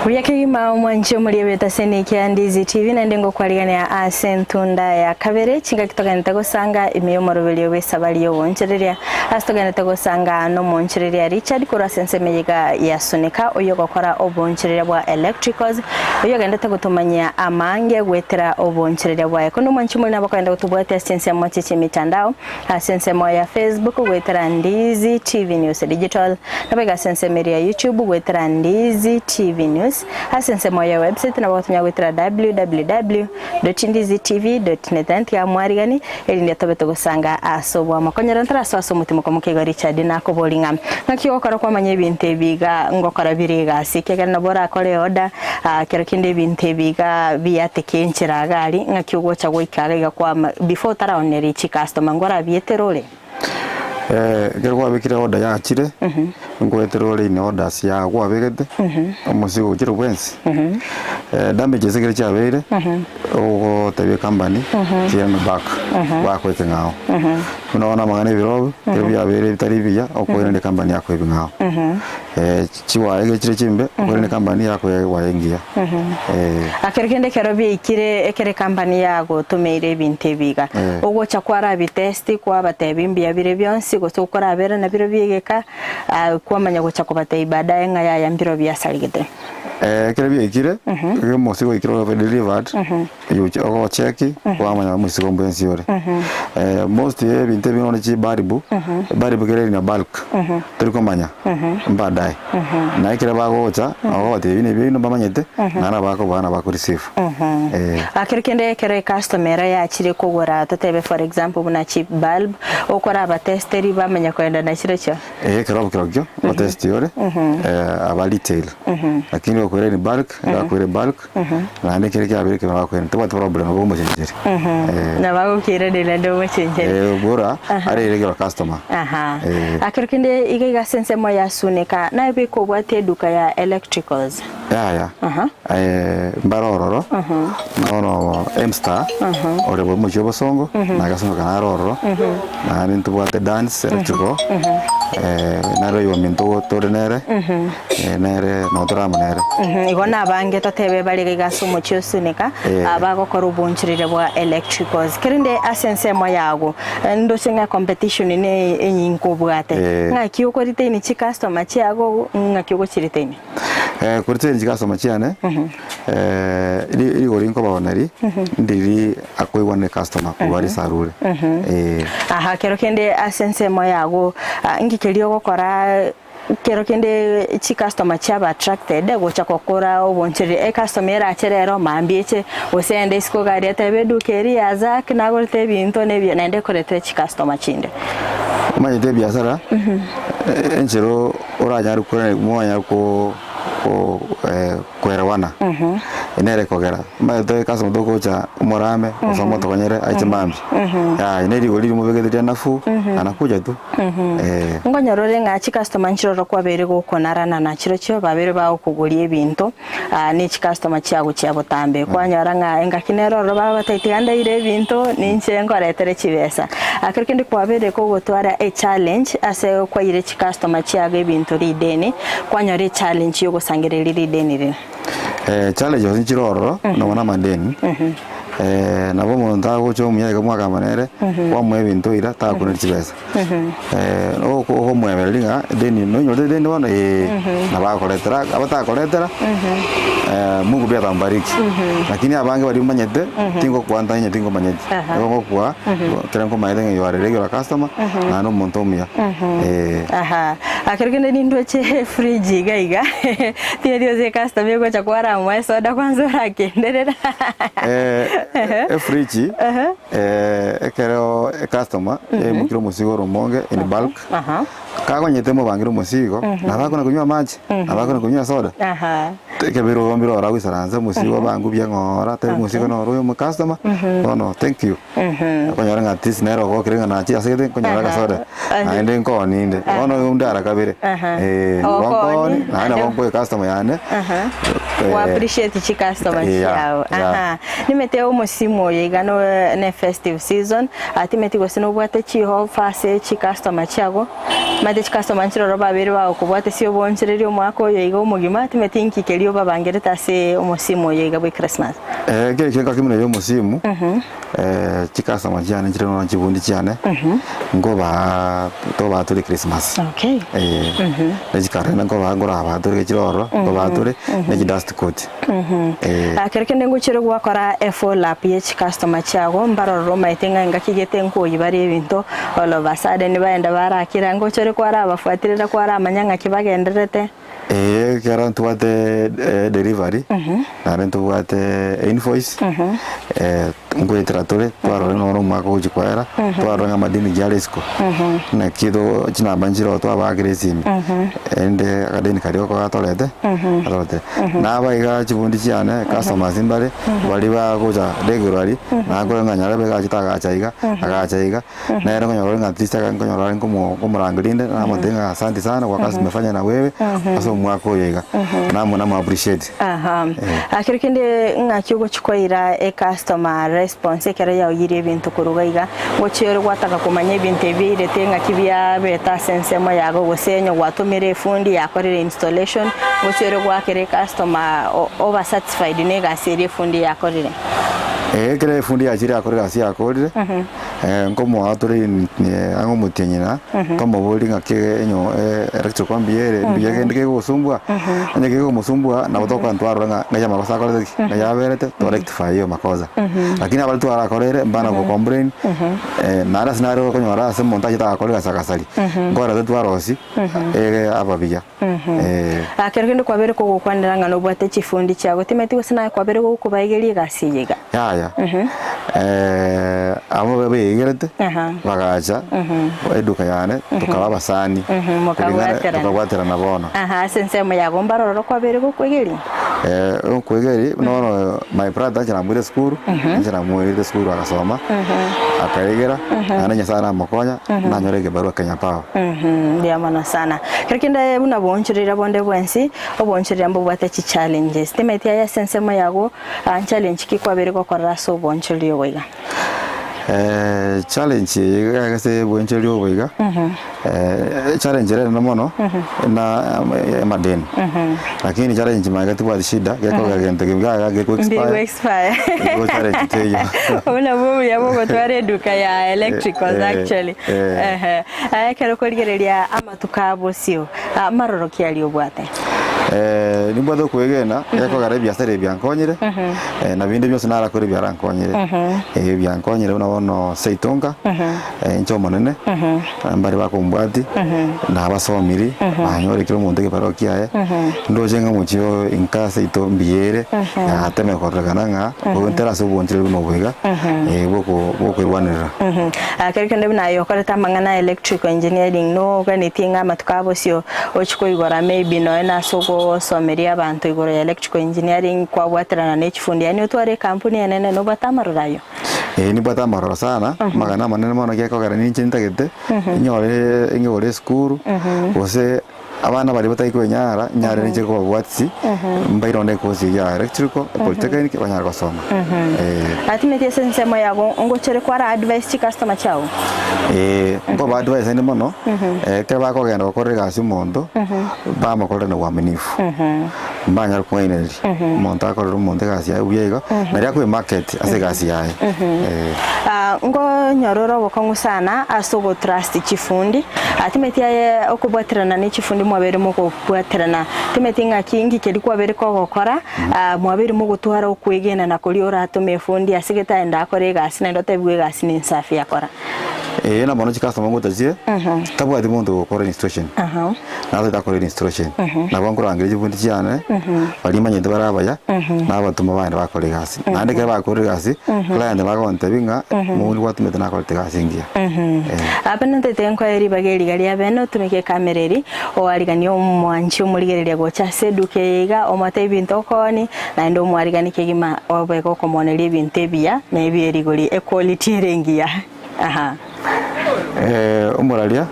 Buya kegima omwanchi omori ebetase kia Ndizi TV naende ngokwarigania ase entunda ya kabere chingaki togenete gosanga ime y'omoroberio bw'esabari y'ogoonchoreria ase togenete gosanga nomoonchoreria Richard korwa ase ensemo eye iga ya Sunika oyio ogokora oboonchoreria bwa electricals oyio ogendete gotomanyia amange goetera oboonchoreria bwaye konde omwanchi omori nabo okogenda gotobwatia ase chinsemo chie chimitandao Ase ensemo ya Facebook goetera Ndizi TV News Digital, naboigo ase ensemo eria ya YouTube goetera Ndizi TV News. Ase ensemo ya website nabo gotonya goetera www.ndizitv.net. Naende tiga mwarigani erinde tobe togosanga ase oboamo. Konyora ntarasoa ase omotimoko omoke igo Richard nakobori ng'a ng'aki ogokora kwamanya ebinto ebi iga ngokora bire egasi ekiagera nabo orakore order kero kende ebinto ebi iga biateke enchera iga aria ng'aki ogocha goika iga iga kwama before otaraoneria chicustomer nkorabietera ore? Ekero kwabekire order yachire, nkoetera ore in orders ya kwabegete, omosigo ochire bwensi, damages ekero chiabeire, ogotebia ecompany chiirane back, bakoe ekeng'ao. Buna bono amang'ana ebirobu, ekero biabeire bitari buya, okoirania ecompany yakoe ebing'ao. Chiwaya iga chire chimbe, korende company yakoya ewaya engiya. Eh. Akero kende ekero biaikire ekero ecompany yagotomeire ebinto ebi iga, Eh. ogocha kwarabitesti kwabatebia mbuya bire bionsi gose okorabera nabiro biegeka ah, kwamanya gocha kobatebia baadaye ng'a yaya mbiro biasarigete. Eh, ekero biaikire, ekero omosigo oikire obe delivered, oyoche ogocheki, kwamanya omosigo mbwensi ore. Most ya ebinto ebi bono chibulb, ebulb kere ere na bulk, tori komanya baadaye. Na ekero bagocha, nabo okobatebia ebi nebi bamanyete, naende nabo bakoboa nabo bakoreceive. Eh. Kero kende ekero ecustomer ero yachire kogora totebe for example buna chibulb, okorabatesteri bamanya kogenda nachirochio? Ee, ekerogo kerokio gotesti ore aba retail lakini okoira in bulk gakoira bulk naende kere kiabeire ekero bakoira tobwati problem nabo omochencheri eh. Nabo agokoiraneria naende omochencheri. Eh, bora are regular customer. Aha. Eh. Akero kende iga iga ase ensemo ya Suneka naye bweka obwate eduka ya electricals. Yaya, mbare ororo, bono Mstar ore bwa omochie o Bosongo, nagesomeka naro ororo, naende ntobwate Dance Electrical, nere oyo ominto tore nere, nere nabo tore amo nere. Igo nabange totebe bare iga ase omochie o Suneka, bagokora obonchoreri bwa electricals. Kerende ase ensemo yago, ndoche ng'a competition ne enyinge obwate. Ng'aki okoretain chicustomer chiago, ng'aki ogochiretain? Koretain chicustomer chiane, rigori nkobaoneria, ndiri akoigwa ne customer korwa risarure. Aha, kero kende ase ensemo yago, nki keria ogokora Kero kende chicustomer chiaba attracted gocha gokora obonchereri, ecustomer erache rero mambia eche gose ende isiko iga aria etebe eduka eria ya Zack nagorete ebinto na ebi naende ekoretera chicustomer chinde. Omanyete ebiasara, enchera oranyare kore mwanyare ko ko koerewana, nere ekogera. Omanyete ecustomer togocha omorame gose omotokonyere aiche mambia, yaya ne rigori rimobegete ria nafuu, anakuja tu. Eh. Nkonyora ore ng'a chicustomer nchiroro kwabeire gokonarana na chirochio babeire bagokogoria ebinto ah, ne chicustomer chiago chia botambe. Kwanyora ng'a engaki nere ororo bagogotebi tiga ndaire ebinto ninche nkoretere chibesa. Ah, kero kende kwabeire kogotwara echallenge ase kwaire chicustomer chiago ebinto rideni, kwanyora echallenge yogosangereria rideni riria. Eh, challenge gose nchire ororo, nonye na amadeni, nabo omonto agocha omuya iga mwagamba nere, kwamoa ebinto oira tagokunera chibesa. Oko okomoebereria ng'a edeni nonyorete edeni bono eh, nabo agokoretera, abatakoretera Mungu pia atambariki. Lakini abange baria omanyete, tingokwa ntanyete tingomanyeti, nigo ngokwa ekero nkomanyete ng'a you are a regular customer, naende omonto omuya, eh. Aha, ekero kende nindoche efridge iga iga, Teri ase ecustomer egocha kwaramoa esoda kwanza orakenderera. Efridge ekero ecustomer yaimokire omosigo ore omonge in bulk, kagonyete mobangere omosigo, nabo akona konywa amache, nabo akona konywa esoda, ekebiro mbire oro agoisaransa omosigo obangwe buya ng'ora, tari omosigo noro oyo omocustomer, bono thank you. Okonyora ng'a at least nere ogokire ng'a nachire ase gete nkonyora agasoda, naende nkooni inde. Bono oyo onde ara kabere, eh, nigo nkooni, naende nabo nkoa ecustomer yane, Wa appreciate chicustomer Yeah, chiao. yeah. Aha. Nimete omosimu oyo iga no ne festive season, ah, timeti gose nobwate chihofa ase chicustomer chiago, omanyete chicustomer nchiroro babere bagokobwate ase obonchereri omwaka oyo iga omogima, timeti nki keria obabangerete ase omosimu oyo iga bwe Christmas. Ekero ekio engaki buna ya omosimu, chicustomer chiane nchire nonya chibundi chiane, nkobaa tobaa tore Christmas. Okay. Ne chikarenda nkobaa nkorabaa tore chire ororo, nkobaa tore ne chidust coat. Ah, Kero kende ngochire gwakora efollow up ye chicustomer chiago, mbarorore omaete ng'a engaki gete nkoyia bare ebinto, all of a sudden baenda barakira, ngochore kwarabafuatirera kwaramanya ng'aki bagendererete. Ee, ekero ntobwate delivery, naende ntobwate invoice, nkoetera tore, twarora nonye omwaka ogochia koera, twarora ng'a amadeni ki are isiko, naki to chinamba nchire oo twabakire esimi, erinde akadeni karia oko gatorete, gatorete. Naba iga chibundi chiane, customers mbare, baria bagocha regularly, nakore ng'a nyarebe iga achete agacha iga, agacha iga. Nere nkonyora ore ng'a at least aka nkonyora ore nkomo nkomorangeria inde, namotebia ng'a asanti sana kwa kazi tumefanya na wewe, ase omwaka oyo iga. Namo namo appreciate. Aha. Ah, kero kende ng'aki ogochia koira ecustomer response ekero yaoyirie ebinto korwa iga iga, ngochia ore gwataka komanya ebinto ebi biairete ng'aki biabete ase ensemo yago gose onye gwatomire efundi yakorire installation, ngochia ore goakera ecustomer o- oba satisfied na egasi eria efundi yakorire. Eeh ekero efundi yachire yakora egasi yakorire. Nkomoa tore ang'e omotienyi na tomoborie ng'aki enyo electrical mbuya ere, mbuya kende kegogosumbua, onye kegomosumbua nabo tokogenda twarora ng'a ng'ai amagoso akorete ki, ng'ai aberete to rectify ayo makosa. Lakini abaria twarakorere mbana go complain, naende ase nare okonyora ase omonto achete agakora egasi agasaria, nkoreta twarosia aba buya. Ekero kende kwabeire kogokwanera ng'a nobwate chifundi chiago, timanyeti gose naye kwabeire gokobaigeria egasi eye iga. Yaya, abwo beigerete bagacha eduka yane tokaba abasani Mokabwaterana. tokabwaterana bono. Aha, ase ensemo yago mbarororo kwabeire gokwegeria? Okwegeria buna bono my brother inche namoire esukuru, inche namoirete esukuru agasoma, akaegera, naende Nyasaye namokonya, nanyore egebarua Kenya Power. Mbuya mono sana. Kero kende buna bonchire. bonchoreria bonde bwensi, obonchoreria mbobwate chichallenges. Timanyeti aye ase ensemo yago, nchallenge ki kwabeire gokorora ase obonchoreria obo iga? Challenge eye iga ase obonchoreria obo iga, challenge ere enene mono na amadeni, lakini challenge magega tibwati shida gekogera gento kebe geku expire igo challenge teiyo. Obwo nabwo obuya bwa ogotwara eduka ya electricals actually. Ehe. Ekero okorigereria amatuko a bosio, amaroro ki aria obwate? Nimbwate okwegena gekogera ebiasara ebi biankonyire, na binde bionsi narakore biarankonyire. Biankonyire buna bono seito nka, inche omonene, mbare bakombwatia, nabasomiri, banyore kera omonto egebarua kiaye, ndoche ng'a omochie oyo inka seito mbuya ere, yateme kororekana ng'a oyo ntari ase obonchoreri buna obo iga, bwoko bwokoirwanerera. Kero kende buna aye okorete amang'ana a electrical engineering noganetie ng'a amatuko a bosio ochie koigora maybe nonya na ase ogosomeria abanto igoro ya electrical engineering kwabwaterana ne chifundi yaani otware ekampuni enene nobwate amaroro ayio? Ee nimbwate amaroro sana, amagena amanene mono gekogera ninche ntagete, nyore ng'igore esukuru, gose abana baria batari kwenyara, nyare ninche kobabwatisi, mbaire onde ekosi eyio ya electrical, polytechnic, banyare gosoma, eh. Atimeti ase ensemo yago ngochere kwara advice chicustomer chiago? Ee, nkoba advise inde mono, ekero bakogenda gokora egasi omonto, bamokorere na uaminifu. Mbanyare kong'ainereria, omonto akorere omonto egasi yaye buya igo, naria akoe market ase egasi yaye, eh. Nkonyora ore obokong'u sana ase ogotrust chifundi, timeti aye okobwaterana ne chifundi mwabeire mogobwaterana, timeti ng'aki inki keria kwabeire kogokora, mwabeire mogotwara okwegena na koria oratome efundi ase gete aye ndakore egasi naende otebigwe egasi nensafi akora. Ee na bono chicustomer ngocha chire, tabwati monto ogokora installation, natagete akore installation, nabo nkorangeria chibundi chiane, baria manyete bare abaya, nabatoma bagende bakore egasi. Naende ekero bakorire egasi, client bagontebia ng'a omonto gwatomete nakorete egasi engiya. Eh. Abe notete nkoe ribaga eriga ria bene otumeke ekamera eri, oariganie omwanchi omorigereria gocha ase eduka eye iga, omote ebinto okooni, naende omoariganie kegima obe gokomooneria ebinto ebiya na ebie rigori equality ere engiya. Aha. Omoraria,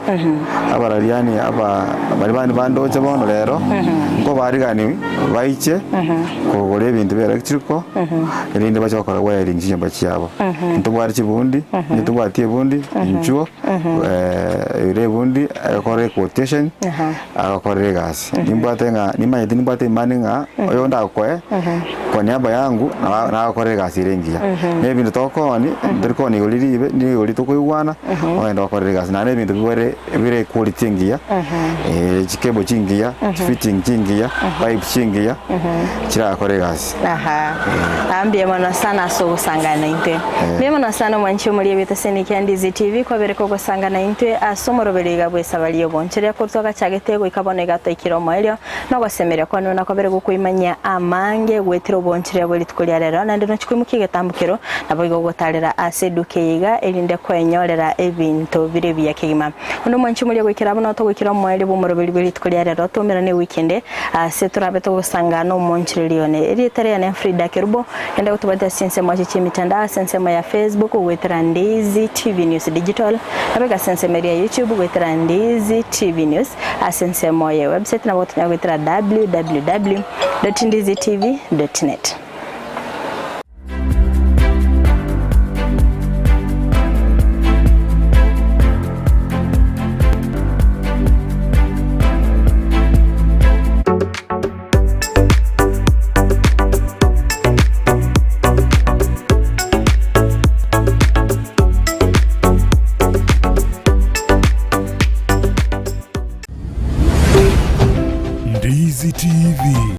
abarariani aba baria bande bandoche bono rero, nkobarigani baiche kogora ebinto bia electrical, erinde bache gokora wiring chinyomba chiabo. Ntobwate chibundi, onye tobwati ebundi, inchuo ere ebundi egokora equotation, agokorera egasi. Nimbwate ng'a nimanyete nimbwate imani ng'a oyo ndakoe kwa niaba yangu nabo nagokorera egasi ere engiya. Na ebinto tokooni, ntori kooni igoro ribe, nigo igoro tokoigwana, ogende okorere egasi. Naende ebinto bibwere bire equality engiya, chicable chingiya, chifitting chingiya, pipe chingiya, chirakore egasi. Aha. Ah, mbuya mono sana ase ogosangana naintwe. Mbuya mono sana omwanchi omoria bwete ase Nikia Ndizi TV kwabere kogosanga naintwe ase omoroberi iga bw'esabari y'obonchoria korwa twagachagete goika bono iga twaikire omoerio na ogosemeria kwane buna kwabere gokoimanyia amange goetera obonchoria bwe rituko ria rero naende nochi koimokia egetambokero naboigo gotarera ase eduka eye iga erinde kwenyorera ebinto bire ebiya kegima. Onde omwanchi omoria goikera abwo notogoikera omoerio bw'omoroberi bwe rituko ria rero toumerane ewiki ende Ase torabe togosangana nomonchoreri one. Erieta riane Frida Kerubo, genda gotobwatia ase chinsemo echi chi'emitandao ase ensemo ya Facebook goetera Ndizi TV News Digital, nabo ase ensemo eria ya YouTube goetera Ndizi TV News, ase ensemo ye website nabo gotonyora goetera www.ndizitv.net. Ndizi TV.